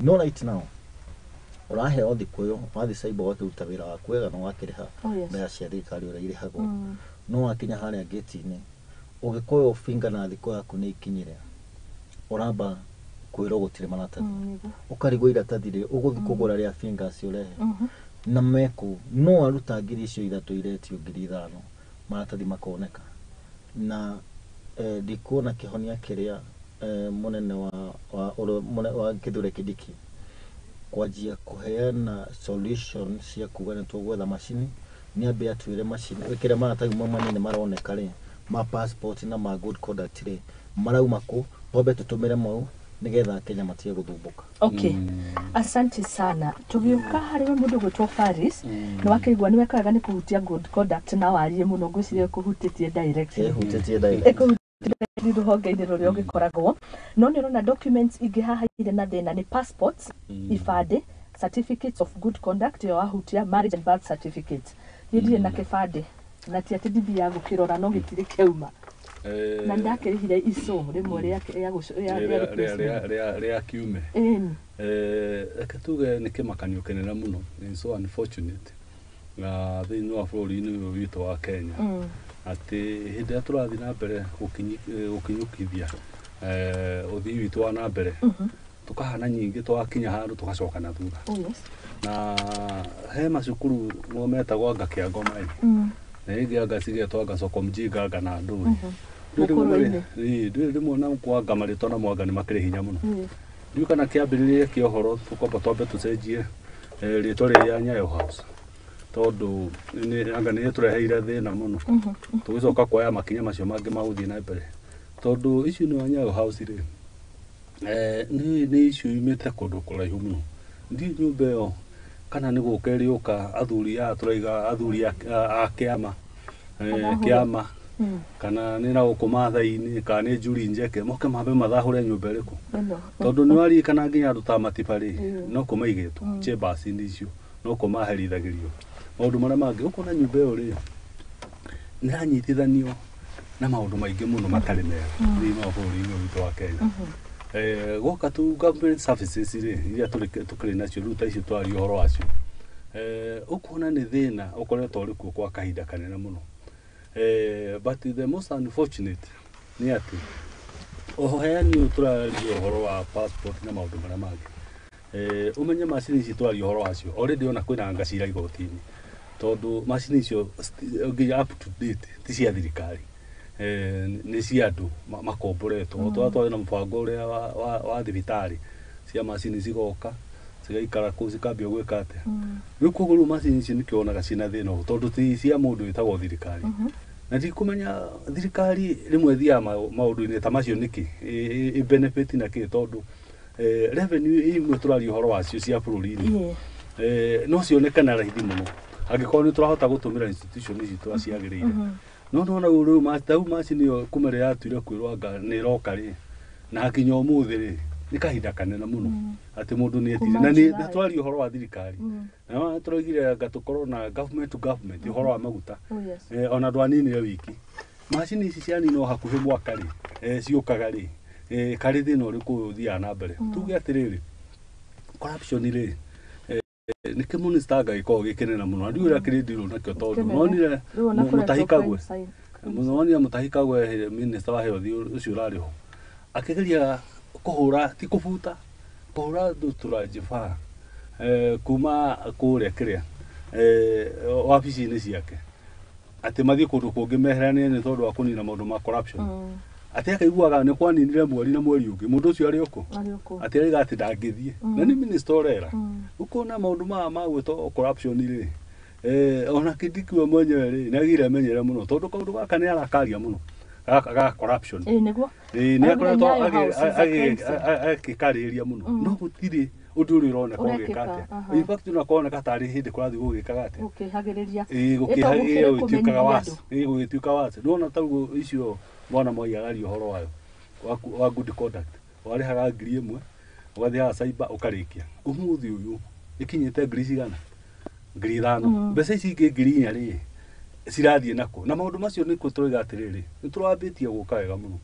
No right now ũraheo thikũ ĩyo, wathiĩ cyber ũgakĩruta wĩra waku wega na ũgakĩrĩha mbeca cia thirikari ũrĩa irĩhagwo. No wakinya harĩa gate-inĩ ũgĩkoywo finger na thikũ yaku nĩ ikinyire, ũramba kwĩrwo gũtirĩ maratathi. Ũkarigwo iratathi rĩ ũgũthiĩ kũgũra rĩa fingers ũrehe na mekũ no aruta 3,000 iretio 5,000 maratathi makoneka. Na ndikuona kĩhonia kĩrĩa mũnene wa ũrĩa mũnene wa Kithure Kindiki kwanjia kũheana solution cia kuga nĩ tũgwetha macini. Nĩ ambe atwĩre macini ĩkĩrĩa maratathi mamwe manini maroneka rĩ, ma passport na ma good conduct rĩ, marauma kũ, twambe tũtũmĩre mau nĩgetha Kenya matige gũthumbũka. Okay, asante sana. Tũgĩũka harĩ we mũndũ gwĩtwo Faris, nĩ wakĩigua nĩ weka wega nĩ kũhutia good conduct na warie mũno, ngwĩciria kũhutĩtie directly. Ĩhutĩtie direct. Ĩkũhutĩtie rũhonge-inĩ rũrĩa ũgĩkoragwo. No nĩ ũrona documents ingĩ haha irĩ na thĩna nĩ passports, ibandĩ, certificates of good conduct ĩyo wahutia, marriage and birth certificate. Niĩ ndirĩ na kĩbandĩ na ti atĩ ndithiaga gũkĩrora, no gĩtirĩ kĩauma na ndakĩrĩhire ico rĩmwe rĩa replacement. Rĩa kiume. Ĩni. Reke tuge nĩ kĩmakanio kĩnene mũno. It's so unfortunate na thĩinĩ wa bũrũri-inĩ ũyũ witũ wa Kenya atĩ hĩndĩ ĩrĩa tũrathiĩ na mbere gũkinyũkithia ũthii witũ wa na mbere, tũkahana nyingĩ twakinya handũ tũgacoka na thutha. Na he macukuru mo metagwo anga Kĩangoma ĩ, na ĩngĩ anga cigetwo anga soko mjinga anga na ndũĩ. Mũkũrwe-inĩ. Ndũĩ rĩmwe na kwanga marĩtwa na mwanga nĩ makĩrĩ hinya mũno. Ndiũ kana kĩambĩrĩria kĩa ũhoro tũkwamba twambe tũcenjie rĩtwa rĩrĩa Nyayo House, tondũ anga nĩ rĩtũreheire thĩna mũno. Tũgĩcoka kuoya makinya macio mangĩ ma gũthiĩ na mbere, tondũ icio nĩ Nyayo House rĩ, nĩ issue yumĩte kũndũ kũraihu mũno. Ndiũĩ nyũmba ĩyo kana nĩ gũka ĩrĩũka athuri aya tũraiga athuri a kĩama Mathahũre. Kĩama kana nĩ na gũkũ Maathai-inĩ kana nĩ Njuri Njeke moke mambe mathahũre nyũmba ĩrĩkũ, Ĩno. tondũ nĩ waririkana nginya andũ ta Matiba rĩ, no kũ maigĩtwo chambers-inĩ icio, no kũ maherithagĩrio maũndũ marĩa mangĩ. Ũkona nyũmba ĩyo rĩ, nĩ ĩranyitithanio na maũndũ maingĩ mũno matarĩ mega thĩinĩ wa bũrũri-inĩ ũyũ witũ wa Kenya. Gwoka tu government services rĩ, iria tũkĩrĩ nacio rĩu ta icio twaria ũhoro wacio, ũkuona nĩ thĩna ũkoretwo ũrĩ kuo kwa kahinda kanene mũno. But the most unfortunate nĩ atĩ ũheani ũyũ tũraria ũhoro wa passport na maũndũ marĩa mangĩ, ũmenye macini ici tũraria ũhoro wacio already ona kwĩna ngacira igoti-inĩ, tondũ macini icio nginya up to date ti cia thirikari, nĩ cia andũ makomboretwo. Twa twarĩ na mũbango ũrĩa wa thibitarĩ cia macini cigoka cigaikara kũu cikambia gwĩka atĩa. Rĩu koguo rĩu macini ici nĩkĩo wonaga ciĩna thĩna ũũ, tondũ ti cia mũndũ wĩtagwo thirikari. Na ndikũmenya thirikari rĩmwe ĩthiaga maũndũ-inĩ ta macio nĩkĩ, ĩ benefit na kĩ, tondũ revenue imwe tũraria ũhoro wacio cia bũrũri-inĩ no cioneke na raithi mũno angĩkorwo nĩ tũrahota gũtũmĩra institution ici tũrĩa ciagĩrĩire. No nona rĩu ta rĩu macini ĩyo kuma rĩrĩa yatuire kwĩrwo anga nĩ ĩroka rĩ, na hakinya ũmũthĩ rĩ, nĩ kahinda kanene mũno atĩ mũndũ nĩ etire Kuma na nĩ July. na twaria ũhoro wa thirikari na tũraugire anga tũkorwo na government to government ũhoro wa maguta. Ona ndwaninire wiki macini ici cianinwo hakuhĩ mwaka rĩ, ciũkaga rĩ, karĩ thĩna ũrĩkũ ũthiaga na mbere? Tuge atĩrĩrĩ, corruption rĩ, nĩ kĩmũnista anga gĩkoragwo gĩ kĩnene mũno na ndiũĩ ũrĩa kĩrĩndirwo nakĩo, tondũ Kĩnene. nonire Rĩu ona kũretwo Mutahi Kagwe crime scene. nonire Mutahi Kagwe, minister wa health ũcio ũrarĩ ho, akĩgeria kũhũra, ti kũbuta, kũhũra ndutura njibaa kuma kũrĩa kĩrĩa wabici-inĩ ciake atĩ mathiĩ kũndũ kũngĩ meheranie nĩ tondũ wa kũnina maũndũ ma corruption. Atĩ akaiguaga nĩ kwaninire mweri na mweri ũngĩ mũndũ ũcio arĩ okũ Arĩ okũ. Atĩ araiga atĩ ndangĩthiĩ na nĩ minister ũrera. Ũkona maũndũ maya ma gwĩtwo corruption rĩ, Ona Kindiki we mwenyewe rĩ, nĩ agĩire menyere mũno tondũ kaũndũ gaka nĩ arakaria mũno gaka ga corruption. Ĩĩ nĩguo. Ĩĩ nĩ akoretwo Nyayo House is a crime scene. agĩkarĩria mũno, no gũtirĩ ũndũ ũrĩa ũroneka ũgĩka Ũrekĩka, atĩa. aha. In fact ona koneka tarĩ hĩndĩ kũrathiĩ gũgĩkaga atĩa, Gũkĩhagĩrĩria. ĩĩ Ĩtagwo gũkĩhagĩrĩria kĩrĩ gũgĩtuĩkaga kũmenyithia worse. andũ. Ĩĩ gũgĩtuĩka worse. Nĩwona ta rĩu icio mwana Moi araria ũhoro wayo wa good conduct, warĩhaga 1000 ũgathiĩ haha cyber ũkarĩkia. Ũmũthĩ ũyũ ĩkinyĩte ngiri cigana? 5000. Mbeca ici ingĩ 4000 rĩ cirathiĩ nakũ? Na maũndũ macio nĩkuo tũroiga atĩrĩrĩ, nĩ tũrambĩtie gũka wega mũno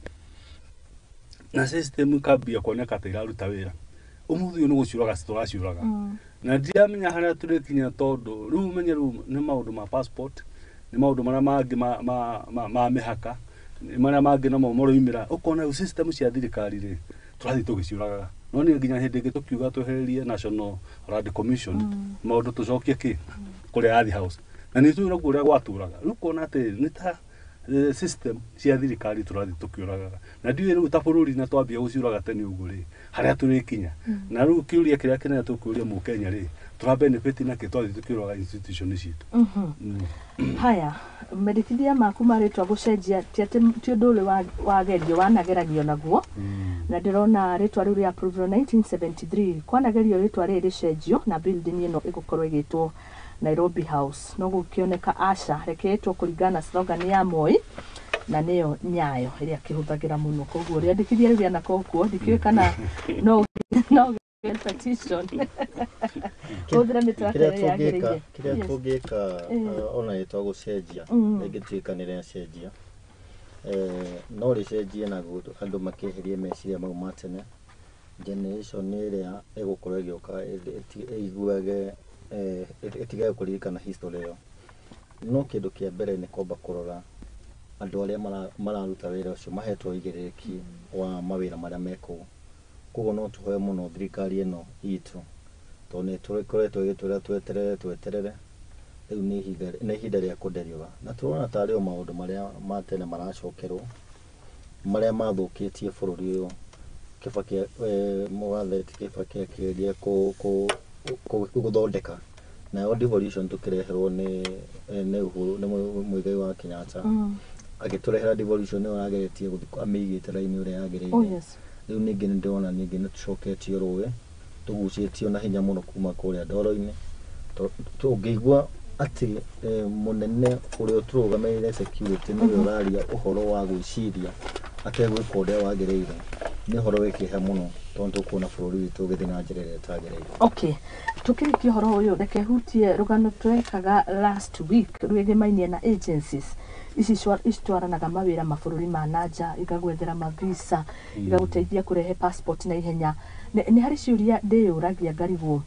na system ikambia kuoneka ta iraruta wĩra. Ũmũthĩ ũyũ nĩ gũciũraga tũraciũraga, na ndiramenya harĩa tũrĩkinya, tondũ rĩu ũmenye rĩu nĩ maũndũ ma passport, nĩ maũndũ marĩa mangĩ ma mĩhaka, nĩ marĩa mangĩ namo maroimĩra. Ũkona rĩu system cia thirikari rĩ tũrathiĩ tũgĩciũragaga. No nĩ nginya hĩndĩ ĩngĩ tũkiuga twehererie National Land Commission, maũndũ tũcokie kĩ kũrĩa Ardhi House, na nĩ tũĩ naguo ũrĩa gwatũraga. Rĩu ũkona atĩ nĩ ta system cia thirikari tũrathiĩ tũkĩũragaga, na ndiũĩ rĩu ta bũrũri na twambia gũciũraga tene ũguo rĩ, harĩa tũrĩkinya. Na rĩu kĩũria kĩrĩa kĩnene tũkũria mũkenya rĩ, tũra benefit nakĩ twathiĩ tũkĩũraga institution citũ? Haya, mendekithia maku marĩtwa gũcenjia ti atĩ ti ũndũ ũrĩ wagerio wanageragio naguo, na ndĩrona rĩtwa rĩu rĩa approval 1973 kwanagerio rĩtwa rĩrĩ rĩcenjio na building ĩno ĩgũkorwo ĩgĩtwo Nairobi House, no gũkĩoneka aca, reke ĩtwo kũringana na slogan ya Moi na nĩyo Nyayo ĩrĩa akĩhũthagĩra mũno. Koguo rĩandĩkithia rĩu rĩanakorwo kuo, ndikĩũĩ kana no petition hũthĩra mĩtaratara ĩrĩa yagĩrĩire. Kĩrĩa tũngĩka ona rĩtwa gũcenjia rĩngĩtuĩka nĩ rĩacenjia, no rĩcenjie na andũ makĩeherie meciria mau ma tene. Generation ĩrĩa ĩgũkorwo ĩgĩũka ĩiguage, ĩtigage kũririkana history ĩyo. No kĩndũ kĩa mbere nĩ kwamba kũrora andũ arĩa mararuta wĩra ũcio mahetwo ũigĩrĩrĩki wa mawĩra marĩa me kũu. Koguo no tũhoe mũno thirikari ĩno itũ, tondũ nĩ tũkoretwo ĩgĩtwĩra tweterere tweterere, rĩu nĩ ihinda rĩa kũnderiũra, na tũrona tarĩ o maũndũ marĩa ma tene maracokerwo, marĩa mathũkĩtie bũrũri ũyũ. Kibaki, mũgathe Kibaki akĩgeria gũthondeka nayo devolution, tũkĩreherwo nĩ Uhuru, nĩ Muigai wa Kenyatta, agĩtũrehera devolution ĩyo arageretie gũthiĩ amĩigĩte raini ũrĩa yagĩrĩire. Rĩu ningĩ nĩ ndĩrona ningĩ nĩ tũcoketio rũĩ, tũgucĩtio na hinya mũno kuma kũrĩa ndoro-inĩ. Tũngĩigua atĩ mũnene ũrĩa ũtũrũgamĩrĩire security nĩwe ũraria ũhoro wa gwĩciria ategwĩka ũrĩa wagĩrĩire, nĩ ũhoro wĩ kĩeha mũno, tondũ tũkuona bũrũri witũ ũgĩthiĩ na njĩra ĩrĩa ĩtagĩrĩire. Okay, tukĩrĩkia ũhoro ũyũ, reke hutie rũgano twekaga last week rwĩgĩmainie na agencies ici citwaranaga mawĩra mabũrũri ma nanja, igagwethera mavisa, igagũteithia kũrehe passport na ihenya. Nĩ harĩ ciũria ndĩyũragia ngarigwo,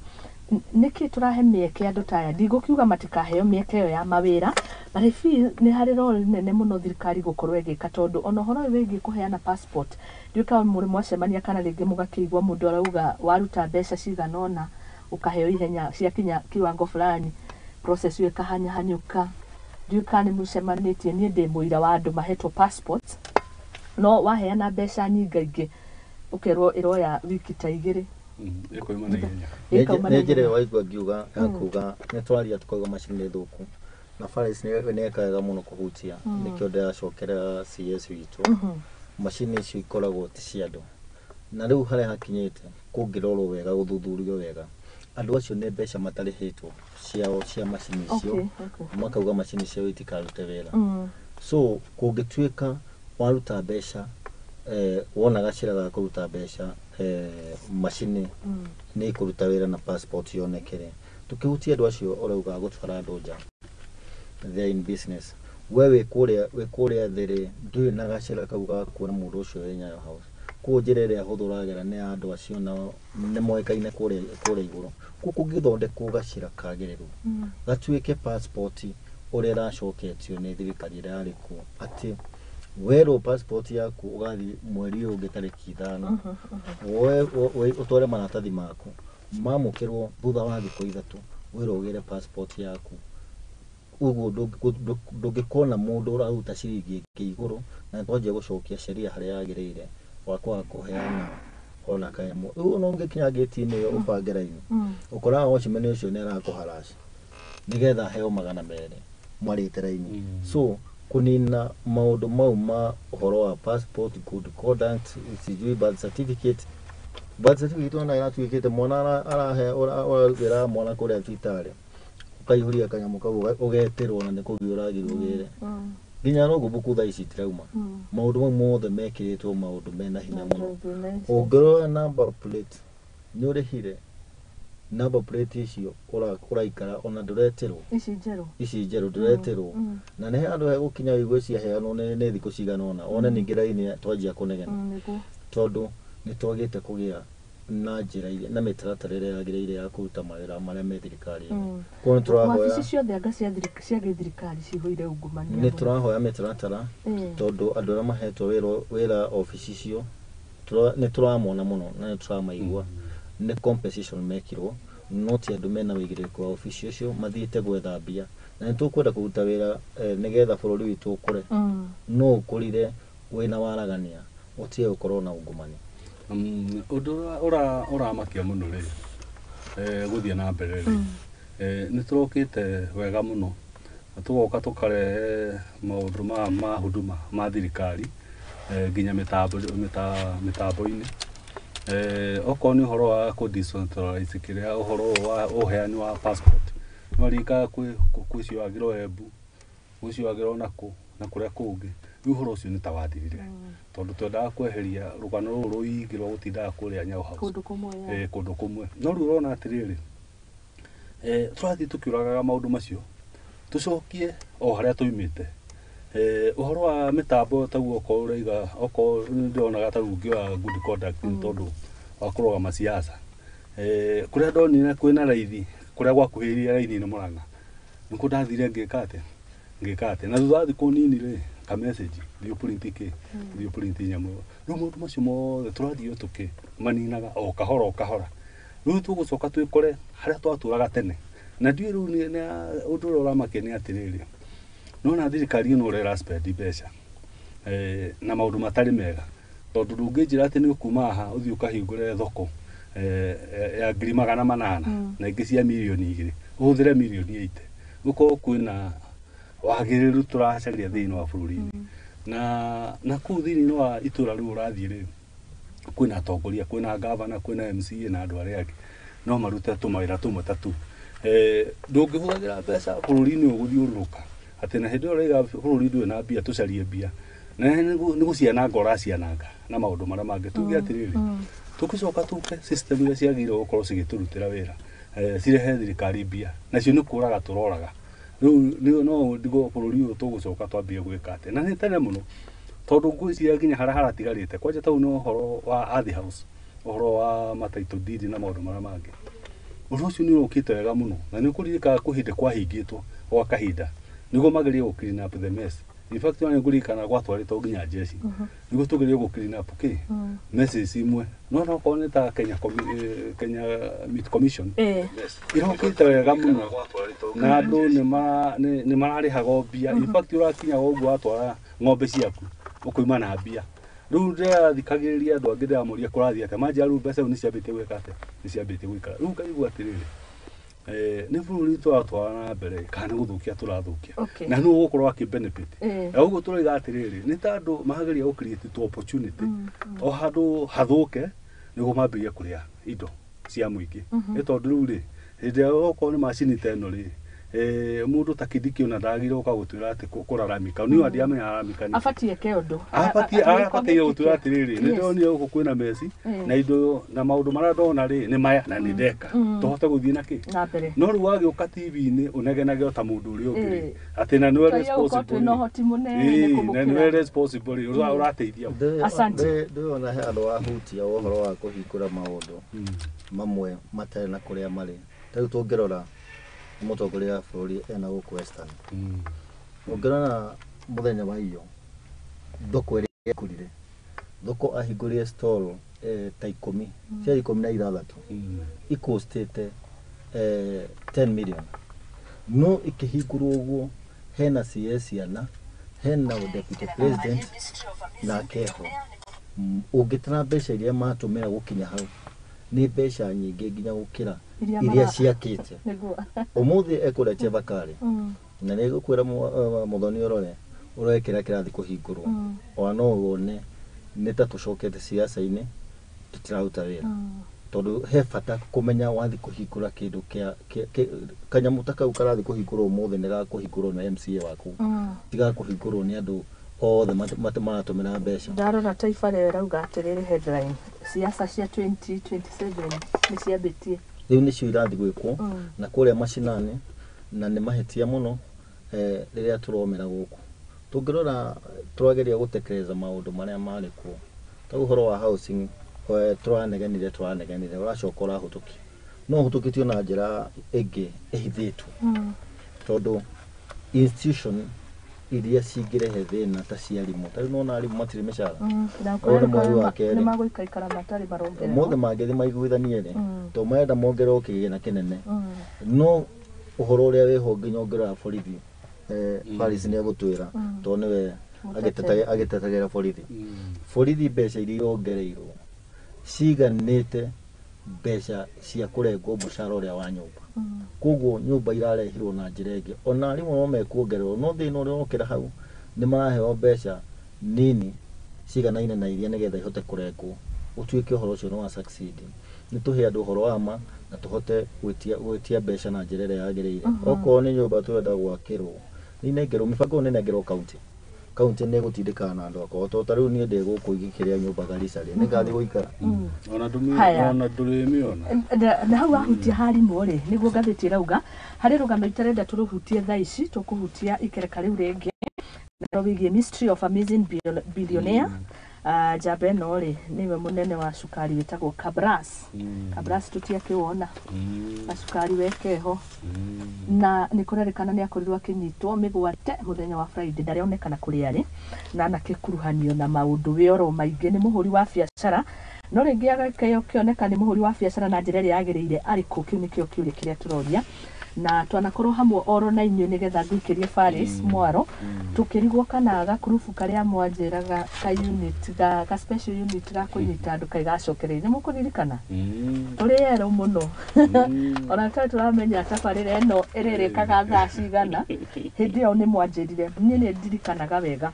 nĩkĩ tũrahe mĩeke andũ ta aya? Ndigũkiuga matikaheo mĩeke ĩyo ya mawĩra, but I feel nĩ harĩ role nene mũno thirikari gũkorwo ĩgĩka, tondũ ona ũhoro ũyũ wĩgiĩ kũheana passport, ndiũĩ kana mũrĩ mwacemania kana rĩngĩ mũgakĩigua mũndũ arauga waruta mbeca cigana ũna ũkaheo ihenya, ciakinya kiwango fulani process ĩyo ĩkahanyahanyũka. Ndiũĩ kana nĩ mũcemanĩtie. Niĩ ndĩ mũira wa andũ mahetwo passport, no waheana mbeca nyingaingĩ ũkerwo ĩroya wiki ta 2. Ĩkoima na ihenya. Ĩkauma na Nĩ njĩra ihenya. ĩyo waigua ngiuga ya kuga nĩ twaria tukauga macini nĩ thũku, na Faris nĩ eka wega mũno kũhutia, nĩkĩo ndĩracokera CS witũ. Macini icio ikoragwo ti cia andũ, na rĩu harĩa hakinyĩte kũngĩrorwo wega, gũthuthurio wega, andũ acio nĩ mbeca matarĩhĩtwo ciao cia macini icio, makauga macini ciao itikarute wĩra. So kũngĩtuĩka waruta mbeca, wona gacĩra ga kũruta mbeca, macini nĩ ĩkũruta wĩra na passport yonekere. Tũkĩhutia andũ acio ũrauga gũtwara andũ nja, they are in business. We wĩ kũrĩa thĩ rĩ, ndũrĩ na gacĩra kau ga kuona mũndũ ũcio wĩ Nyayo House. Koguo njĩra ĩrĩa hũthũ ũragera nĩ ya andũ acio, nao nĩ moĩkaine kũrĩa igũrũ. Koguo kũngĩthondekwo gacĩra kagĩrĩru, gatuĩke passport ũrĩa ĩracoketio nĩ thirikari ĩrĩa yarĩ kuo, atĩ werwo passport yaku ũgathiĩ mweri ũyũ ũngĩ tarĩki 5, ũtware maratathi maku mamũkĩrwo thutha wa thikũ 3, wĩrwo ũgĩre passport yaku. Ũguo ndũngĩkona mũndũ ũraruta ciringi ĩngĩ igũrũ, na twanjia gũcokia sheria harĩa yagĩrĩire wa kwaga kũheana ona kanyamũ. Rĩu ona ũngĩkinya ngĩti-inĩ ĩyo ũbange raini, ũkoraga watchman ũcio nĩ arakũharaci. Nĩgetha heo 200 mwarĩte raini. So kunina maũndũ mau ma ũhoro wa passport, good conduct, sijui birth certificate. Birth certificate ona ĩratuĩkĩte mwana arahe ũrawĩra mwana kũrĩa thibitarĩ ũkaihũria kanyamũ kau ũgetĩrwo na nĩ kũgĩa ũragĩrwo ũgĩre. Nginya logbook thaa ici itirauma. Maũndũ mau mothe mekĩrĩtwo maũndũ mena hinya mũno. Ũngĩrora number plate nĩ ũrĩhire number plate icio ũraikara ona ndũretĩrwo. Ici njerũ ndũretĩrwo. Na nĩ handũ hegũkinya ũigue ciaheanwo nĩ thikũ cigana ũna one ningĩ raini twanjia kũnegena. Tondũ nĩ twagĩte kũgĩa na njĩra iria na mĩtaratara ĩrĩa yagĩrĩire ya kũruta mawĩra marĩa me thirikari-inĩ. Koguo nĩ tũrahoya wabici ciothe anga cia gĩthirikari cihũire ungumania. Nĩ tũrahoya mĩtaratara tondũ andũ arĩa mahetwo wĩra obici icio nĩ tũramona mũno na nĩ tũramaigua. Nĩ compensation mekirwo no ti andũ mena wĩigĩrĩrĩki wa obici ũcio mathiĩte gwetha mbia. Na nĩ tũkwenda kũruta wĩra nĩgetha bũrũri witũ ũkũre. No ũkũrire wĩna waragania ũtige gũkorwo na ungumania. Ũndũ ũrĩa ũramakia mũno rĩ gũthiĩ na mbere rĩ nĩ tũrokĩte wega mũno na tũgoka tũkarehe maũndũ ma huduma ma thirikari nginya mĩtambo-inĩ. Okorwo nĩ ũhoro wa kũ decentralize kĩrĩa ũhoro wa ũheani wa passport nĩwarika kwĩ cioagĩrwo Embu, gwĩ cioagĩrwo nakũ na kũrĩa kũngĩ. Rĩu ũhoro ũcio nĩ ta wathirire tondũ twendaga kweheria rũgano rũrũ rũingĩ rwa gũtindaga kũrĩa Nyau House kũndũ kũmwe. No rĩu ũrona atĩrĩrĩ tũrathiĩ tũkĩũragaga maũndũ macio tũcokie o harĩa tũimĩte. Ũhoro wa mĩtambo taguo okorwo ũraiga okorwo nĩndĩronaga ta rĩu ũngĩoya good conduct nĩ tondũ wa kũrũgama siasa. Kũrĩa ndonire kwĩna raithi kũrĩa gwakuhĩrĩirie raini nĩ Mũrang'a nĩkuo ndathire ngĩka atĩa na thutha wa thikũ nini rĩ ka message thiĩ print kĩ thiĩ print nyamũ ĩyo. Rĩu maũndũ macio mothe tũrathiĩ o tũkĩmaninaga o kahora o kahora. Rĩu tũgũcoka twĩkore harĩa twatũraga tene. Na ndiũĩ rĩu ũndũ ũrĩa ũramakia nĩ atĩrĩrĩ nona thirikari ĩno ũrĩa ĩra spend mbeca na maũndũ matarĩ mega tondũ ndũngĩnjĩra atĩ nĩ ũkuma haha ũthiĩ ũkahingũre thoko ya 800,000 na ingĩ cia 2 mirioni ũhũthĩre 80 million gũkorwo kwĩna wagĩrĩru tũracaria thĩinĩ wa bũrũri-inĩ. Na kũu thĩinĩ wa itũra rĩu ũrathiĩ rĩ kwĩna atongoria, kwĩna gavana, kwĩna MCA na andũ arĩa angĩ no marute tũmawĩra tũmwe ta tũu. Ndũngĩhũthagĩra mbeca bũrũri-inĩ ũyũ gũthiũrũrũka atĩ na hĩndĩ ĩyo ũraiga bũrũri ndũrĩ na mbia tũcarie mbia na nĩ gũciananga ũraciananga na maũndũ marĩa mangĩ. Tuge atĩrĩrĩ tũgĩcoka tũke system iria ciagĩrĩirwo gũkorwo cigĩtũrutĩra wĩra cirehe thirikari mbia nacio nĩ kũraga tũroraga. Rĩu no ndigwo bũrũri ũyũ tũgũcoka twambie gwĩka atĩa na nĩ tene mũno tondũ ngwĩciria nginya harĩa haratigarĩte kwanja tau nĩ ũhoro wa Ardhi House, ũhoro wa ma title deed na maũndũ marĩa mangĩ. Ũndũ ũcio nĩ ũrokĩte wega mũno na nĩ ũkũririkana kwĩ hĩndĩ kwahingĩtwo gwa kahinda nĩguo magerie gũ clean up the mess. In fact ona nĩngũririkana gwatwarĩtwo nginya jeshi nĩguo tũgerie gũ clean up kĩ messes imwe. No okorwo nĩ ta Kenya Kenya Meat Commission ĩrokĩte wega mũno na andũ nĩ mararĩhaga mbia. In fact ũrakinya ũguo watwara ng'ombe ciaku ũkoima na mbia. Rĩu ndĩrathikagĩrĩria andũ angĩ ndĩramoria kũrathiĩ atĩa manjĩra rĩu mbeca rĩu nĩ ciambĩtie gwĩka atĩa nĩ ciambĩtie gũikara. Rĩu ngaigua atĩrĩrĩ nĩ bũrũri tũratwara na mbere kana nĩ gũthũkia tũrathũkia na nũ ũgũkorwo akĩ benefit. Na ũguo tũroiga atĩrĩrĩ nĩ ta andũ mageria gũ create tu opportunity o handũ hathũke nĩguo mambĩrĩrie kũrĩa indo cia mũingĩ. Nĩ tondũ rĩu rĩ hĩndĩ ĩrĩa okorwo nĩ macini ta ĩno rĩ mũndũ ta Kindiki ona ndagĩrĩirwo gũka gũtwĩra atĩ kũraramika. Niĩ ndiamenya araramika nĩkĩ. Abatiĩ eke ũndũ. Abatiĩ gũtwĩra atĩrĩrĩ nĩ ndĩronire gũkũ kwĩna meci na indo na maũndũ marĩa ndona rĩ nĩ maya na nĩ ndeka tũhote gũthiĩ na kĩ na mbere. No rĩu wagĩũka TV-inĩ ũnegenage o ta mũndũ ũrĩa ũngĩ rĩ atĩ na nĩwe responsible na ũhoti mũnene na nĩwe responsible rĩ ũrateithia. Asante. Ndĩrona he andũ ahutia ũhoro wa kũhingũra maũndũ mamwe matarĩ na kũrĩa marĩ. Ta rĩu tũngĩrora mũtongoria wa bũrũri ena gũkũ Western. Ũngĩrora mũthenya wa iyo thoko ĩrĩa ĩkũrire thoko ahingũrire stall ta 10 cia 16 ikostĩte 10 million no ikĩhingũrwo ũguo hena CS ciana hena deputy president na keho. Ũngĩtara mbeca iria matũmĩra gũkinya hau nĩ mbeca nyingĩ nginya gũkĩra Iria ciakĩte ũmũthĩ ekũrĩa Chebakari na nĩ gũkwĩra Muthoni ũrore ũrore kĩrĩa kĩrathiĩ kũhingũrwo ona no wone nĩ ta tũcokete siasa-inĩ tũtiraruta wĩra tondũ he bata kũmenya wathi kũhingũra kĩndũ kĩa kanyamũ ta kau karathi kũhingũrwo ũmũthĩ nĩ gakũhingũrwo nĩ MCA waku tigakũhingũrwo nĩ andũ othe maratũmĩra mbeca. Ndarora Taifa Leo ĩrauga atĩrĩrĩ headline siasa cia 2027 nĩ ciambĩtie rĩu nĩcio irathi gwĩkwo na kũrĩa macinani na nĩ mahĩtia mũno rĩrĩa tũromera gũkũ tũngĩrora tũrageria gũtekeleza maũndũ marĩa marĩ kuo ta ũhoro wa housing tũranegenire ũracoka ũrahũtũkia no ũhũtũkĩtio na njĩra ĩngĩ ĩhithĩtwo tondũ institution iria cingĩrehe thĩna ta cia arimũ ta rĩu nĩwona arimũ matirĩ mĩcara ũyũ nĩ mweri wa kerĩ nĩmagũikaikara matarĩ marongererwo mothe mangĩthiĩ maiguithanie rĩ tondũ marenda mongererwo kĩgĩna kĩnene no ũhoro ũrĩa wĩho nginya ũngĩrora borithi Paris nĩ egũtwĩra tondũ nĩwe agĩtetagĩra borithi borithi mbeca iria irongereirwo ciganĩte mbeca cia kũrengwo mũcara ũrĩa wa nyũmba koguo nyũmba irarehirwo na njĩra ĩngĩ ona arimũ no mekuongererwo no thĩna ũrĩa ũrokĩra hau nĩ maraheo mbeca nini ciganaine na iria nĩgetha ihote kũrengwo ũtuĩke ũhoro ũcio nĩ wa succeed nĩ tũhe andũ ũhoro wa ma na tũhote gwĩtia mbeca na njĩra ĩrĩa yagĩrĩire okorwo nĩ nyũmba tũrenda gwakĩrwo nĩ inengerwo mĩbango ĩyo nĩ ĩnengerwo kaunti kaunti nĩ ĩgũtindĩkana na andũ akwa tondũ ta rĩu niĩ ndĩ gũkũ ingĩkĩrĩa nyũmba Garissa rĩ nĩ ngathiĩ gũikara ona ndũrĩmĩona na hau wahutia harimũ rĩ nĩguo ngathĩti ĩrauga harĩ rũgano itarenda tũrũhutie thaa ici tũkũhutia ikereka rĩu rĩngĩ na wĩgiĩ mystery of amazing billionaire njamba ĩno rĩ nĩwe mũnene wa cukari wĩtagwo Kabras Kabras tũtiakĩwona na cukari wekeho na nĩ kũrerĩkana nĩ akorirwo akĩnyitwo mĩgwate mũthenya wa Friday ndarĩonekana kũrĩa arĩ na anakĩkuruhanio na maũndũ wĩoro maingĩ nĩ mũhũri wa biacara no rĩngĩ agakĩoneka nĩ mũhũri wa biacara na njĩra ĩrĩa yagĩrĩire arĩ kũ kĩu nĩkĩo kĩũria kĩrĩa tũroria na twanakorwo hamwe oro na inyuĩ nĩgetha ngũikĩrie Faris mwaro tũkĩrigwo kana gakurubu karĩa mwanjĩraga ka unit ga special unit ga kũnyita andũ kaĩ gacokereirie nĩ mũkũririkana tũrĩ erũ mũno ona tũtarĩ tũramenya tabarĩra ĩno ĩrĩrĩkaga thaa cigana hĩndĩ ĩyo nĩ mwanjĩrire niĩ nĩ ndirikanaga wega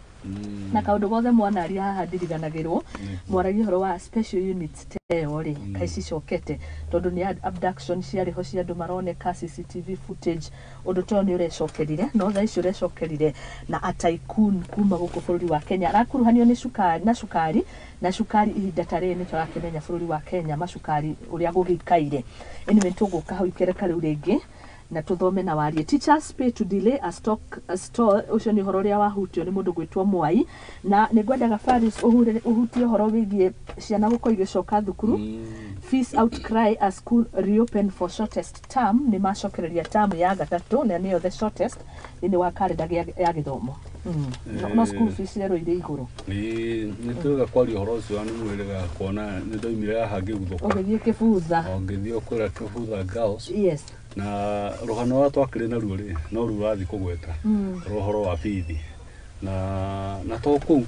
na kaũndũ gothe mwanaria haha ndiriganagĩrwo mwaragia ũhoro wa special units ta ĩyo rĩ kaĩ cicokete tondũ nĩ abduction ciarĩ ho cia andũ maroneka CCTV footage ũndũ ta ũyũ nĩ ũrecokerire no thaa ici ũrecokerire na a tycoon kuma gũkũ bũrũri wa Kenya arakuruhanio nĩ cukari na cukari na cukari ihinda ta rĩrĩ nĩ tũrakĩmenya bũrũri wa Kenya macukari ũrĩa gũgĩikaire anyway tũgũka hau ikereka rĩu rĩngĩ na tuthome na warie teachers pay to delay a stock a store ucio ni uhoro uria wahutio ni mundu gwitwo Mwai na ni ngwendaga Faris uhutie uhoro wigie ciana gukorwo igicoka thukuru fees outcry as school reopen for shortest term ni macokereria term ya gatatu na niyo the shortest ni wa kalenda ya githomo no school fees rero ire iguru ni tuga kwaria uhoro ucio ni mwiriga kuona ni ndoimire haha ngiguthuka ugithie kibutha ngithie kuria kibutha girls yes na rũgano rũrĩa twakĩrĩ naruo rĩ no ruo rũrathiĩ kũgweta rũhoro wa bithi na to kũu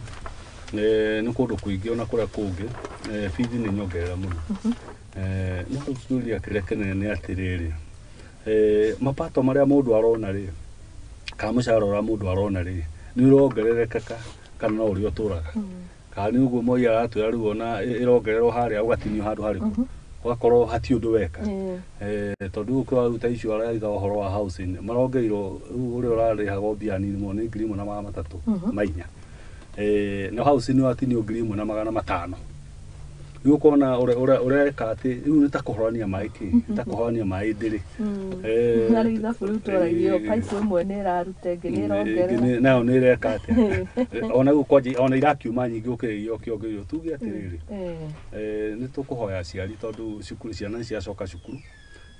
nĩ kũndũ kũingĩ ona kũrĩa kũngĩ bithi nĩ nyongerera mũno no kĩũria kĩrĩa kĩnene nĩ atĩrĩrĩ mapato marĩa mũndũ arona rĩ kana mũcara ũrĩa mũndũ arona rĩ nĩ ũrongerereka kana no ũrĩa ũtũraga kana nĩ ũguo Moi aratwĩra rĩu ona ĩrongererwo harĩa ũgatinio handũ harĩkũ ũgakorwo hati ũndũ weka tondũ ũkĩ waruta icio araiga ũhoro wa housing marongereirwo rĩu ũrĩa ũrarĩhagwo mbia nini mũno nĩ 1,300 na housing watinio 1,500 rĩu ũkona ũreka atĩ rĩu nĩ ta kũhorania maĩ kĩ nĩ ta kũhorania maĩ ndĩrĩ harĩ ithabu rĩu twaragio pipe ĩmwe nĩ ĩraruta ĩngĩ nĩ ĩrongerera nayo nĩ ĩreka atĩa ona rĩu kwanja ona irakiuma nyingĩ gũkĩra iria ũkĩongereirwo tuge atĩrĩrĩ nĩ tũkũhoya aciari tondũ cukuru ciana nĩ ciacoka cukuru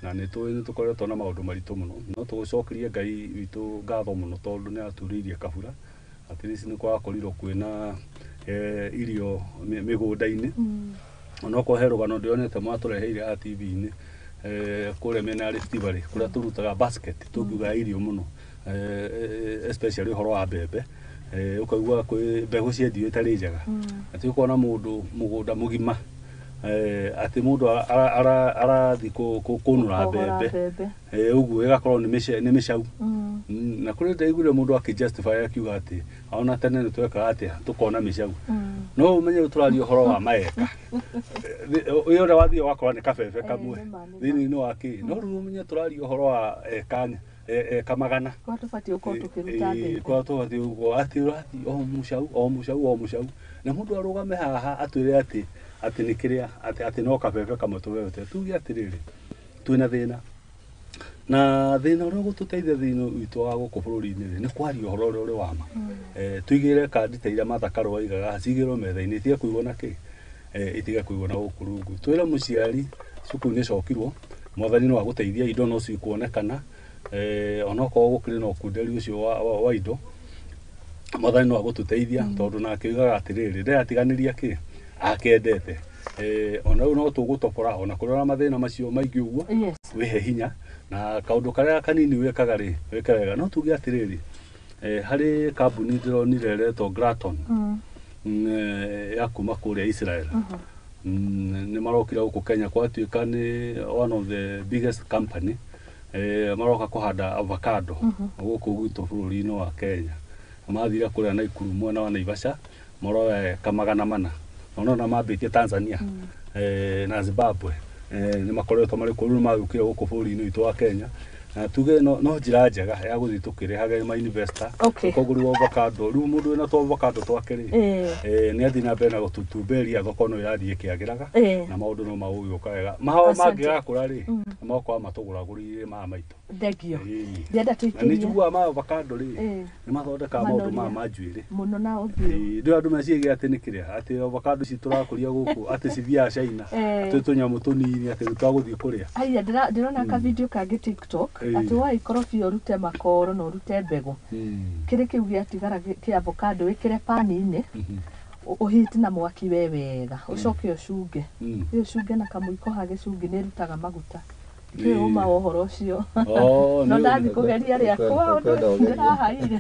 na nĩ tũĩ nĩ tũkoretwo na maũndũ maritũ mũno no tũgũcokerie Ngai witũ ngatho mũno tondũ nĩ aturĩirie kabura at least nĩ kwakorirwo kwĩna irio mĩgũnda-inĩ onokorwo he rũgano ndĩronete mwatũreheire haha TV-inĩ kũrĩa mĩena ya Rift Valley kũrĩa tũrutaga basket tũngiuga irio mũno especially ũhoro wa mbembe ũkaigua kwĩ mbegũ ciendio itarĩ njega atĩ ũkona mũndũ mũgũnda mũgima Atĩ mũndũ arathiĩ kũnũra mbembe ũguo ĩgakorwo nĩ mĩcau. Na kũrĩ ndaiguire mũndũ akĩjustify akiuga atĩ ona tene nĩ twekaga atĩa tũkona mĩcau. No ũmenye rĩu tũraria ũhoro wa maeka. Ũyũ ũrĩa wathiĩ wakora nĩ kabebe kamwe thĩinĩ-inĩ wa kĩ. No rĩu ũmenye tũraria ũhoro wa eka magana. Kwa tũbatiĩ gũkorwo tũkĩruta mbembe. Kwa tũbatiĩ gũkorwo atĩ ũrathiĩ o mũcau o mũcau o mũcau. Na mũndũ arũgame haha atwĩre atĩ atĩ nĩ kĩrĩa atĩ no kabebe kamwe tũbebete. Tuge atĩrĩrĩ, twĩna thĩna. Na thĩna ũrĩa ũgũtũteithia thĩinĩ witũ wa gũkũ bũrũri-inĩ nĩ kwaria ũhoro ũrĩa ũrĩ wa ma. Tũigĩrĩre kandi ta iria Martha Karua aigaga cigĩrwo metha-inĩ itige kũigwo na kĩ, itige kũigwo na gũkũ rungu. Twĩre mũciari cukuru nĩ ĩcokirwo, mwathani no agũteithia indo no cikuonekana, onokorwo gũkĩrĩ na ũkunderi ũcio wa indo, mwathani no agũtũteithia tondũ nake oigaga atĩrĩrĩ ndĩratiganĩria kĩ akendete. Ona rĩu no tũgũtobora ona kũrĩ na mathĩna macio maingĩ ũguo, wĩhe hinya na kaũndũ karĩa kanini wĩkaga rĩ wĩke wega. No tuge atĩrĩrĩ, harĩ kambuni ndĩronire ĩretwo Graton ya kuma kũrĩa Israel. Nĩ marokire gũkũ Kenya gwatuĩka nĩ one of the biggest company, maroka kũhanda avocado gũkũ gwitũ bũrũri-inĩ wa Kenya. Mathire kũrĩa Naikuru mwena wa Naivasha maroya eka 400. Ona mambĩtie Tanzania na Zimbabwe, nĩ makoretwo marĩ kũu, rĩu magĩũkire gũkũ bũrũri-inĩ witũ wa Kenya. Na tuge no njĩra njega ya gũthiĩ tũkĩrehaga ma investor ũkũgũrĩrwo avocado. Rĩu mũndũ wĩna tũ avocado twake rĩ, nĩ athiĩ na mbere na gũtũtumberia, thoko no ĩrathiĩ ĩkĩagĩraga na maũndũ no magũgĩũka wega. Mahao mangĩgakũra rĩ, nĩ magokorwo matũgũragũrĩire maya maitũ. Thengio. Ndĩrenda tũikĩrie. Na nĩ njiguaga ma avocado rĩ, nĩ mathondekaga maũndũ maya ma njuĩrĩ mũno na ũthiũ. Ndĩrĩ andũ meciria atĩ nĩ kĩrĩa atĩ avocado ici tũrakũria gũkũ atĩ cithiaga China, atĩ tũnyamũ tũnini atĩ twagũthiĩ kũrĩa. Aya ndĩrona ka video kangĩ TikTok atĩ woe ikorobia ũrute makoro na ũrute mbegũ, kĩrĩ kĩu gĩatigara kĩa avocado wĩkĩre pani-inĩ, ũhiti na mwaki we wega, ũcoke ũcunge. Rĩu ũcunge na kamũiko ha gĩcungi nĩ ĩrutaga maguta. Ndikĩũĩ ũma wa ũhoro ũcio. No ndathiĩ kũgeria rĩakwa ũndũ ndĩrahaire.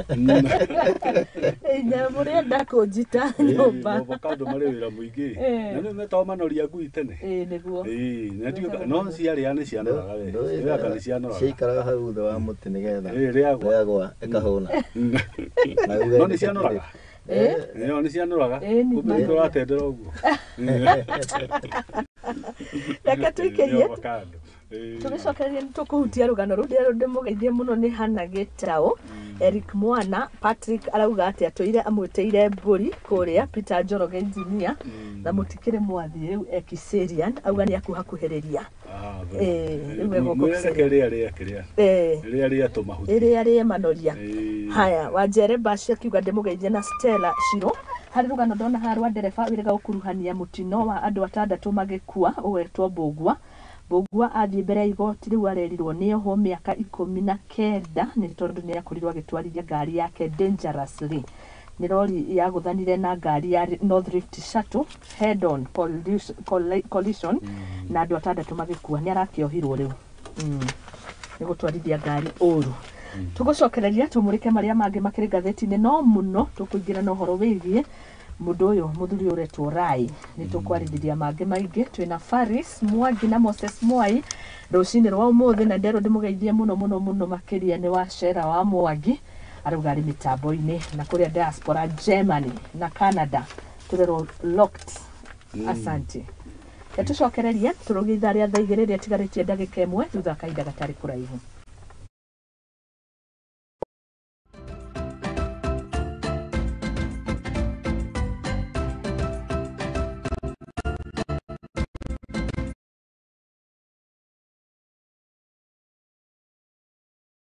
Inya mũrenda kũnjita nyũmba. Avocado marĩ wĩra mũingĩ. Na nĩ metagwo manoria ngui tene. Ĩĩ nĩguo. No ciarĩa nĩ cianoraga we. Ciarĩa nĩ cianoraga. Ciikaraga hau thutha wa mũtĩ nĩgetha rĩagwa ĩkahũna. No nĩ cianoraga. No nĩ cianoraga. Kumbe nĩ tũratendera ũguo. Reke tũikĩrie. Tũgĩcokereria nĩ tũkũhutia rũgano rũu ndĩmũgeithie mũno nĩ Hannah Gĩtaũ, Eric Mwana, Patrick arauga atĩ atũire amwĩtĩire mbũri kũrĩa, Peter Njoroge engineer, na mũtikĩrĩ mwathiĩ rĩu Ekiserian auga nĩ akuhakuhĩrĩria. Rĩu egũkũ Rĩrĩa rĩa tũmahuti. Rĩrĩa rĩa manoria. Haya, Wanjere Bashi akiuga ndĩmũgeithie na Stella Shiro. Harĩ rũgano ndona haha rwa ndereba wĩrĩga gũkuruhania mũtino wa andũ atandatũ magĩkua ũgetwo Mbũgua. Mbũgua athiĩ mbere ya igoti rĩu arerirwo nĩ ohwo mĩaka 19 nĩ tondũ nĩ akorirwo agĩtwarithia ngari yake dangerously. Nĩ rori yagũthanire na ngari ya North Rift Shuttle head on collision na andũ atandatũ magĩkua. Nĩ arakĩohirwo rĩu nĩ gũtwarithia ngari ũru. Tũgũcokereria tũmũrĩke marĩa mangĩ makĩrĩ ngathĩti-inĩ, no mũno tũkũingĩra na ũhoro wĩgiĩ mũndũ ũyũ mũthuri ũretwo Rai. Nĩ tũkwarĩrĩria mangĩ maingĩ. Twĩna Faris Mwangi na Moses Mwai rũcinĩ rwa ũmũthĩ, na nderwo ndĩmũgeithie mũno mũno mũno makĩria nĩ Wacera wa Mwangi arauga arĩ mĩtambo-inĩ na kũrĩa diaspora Germany na Canada tũrerwo locked. Asante. Tũcokererie tũrũgie ithaa rĩa thaa 2 rĩrĩa tigarĩtie ndagĩka 1 thutha wa kahinda gatarĩ kũraihu.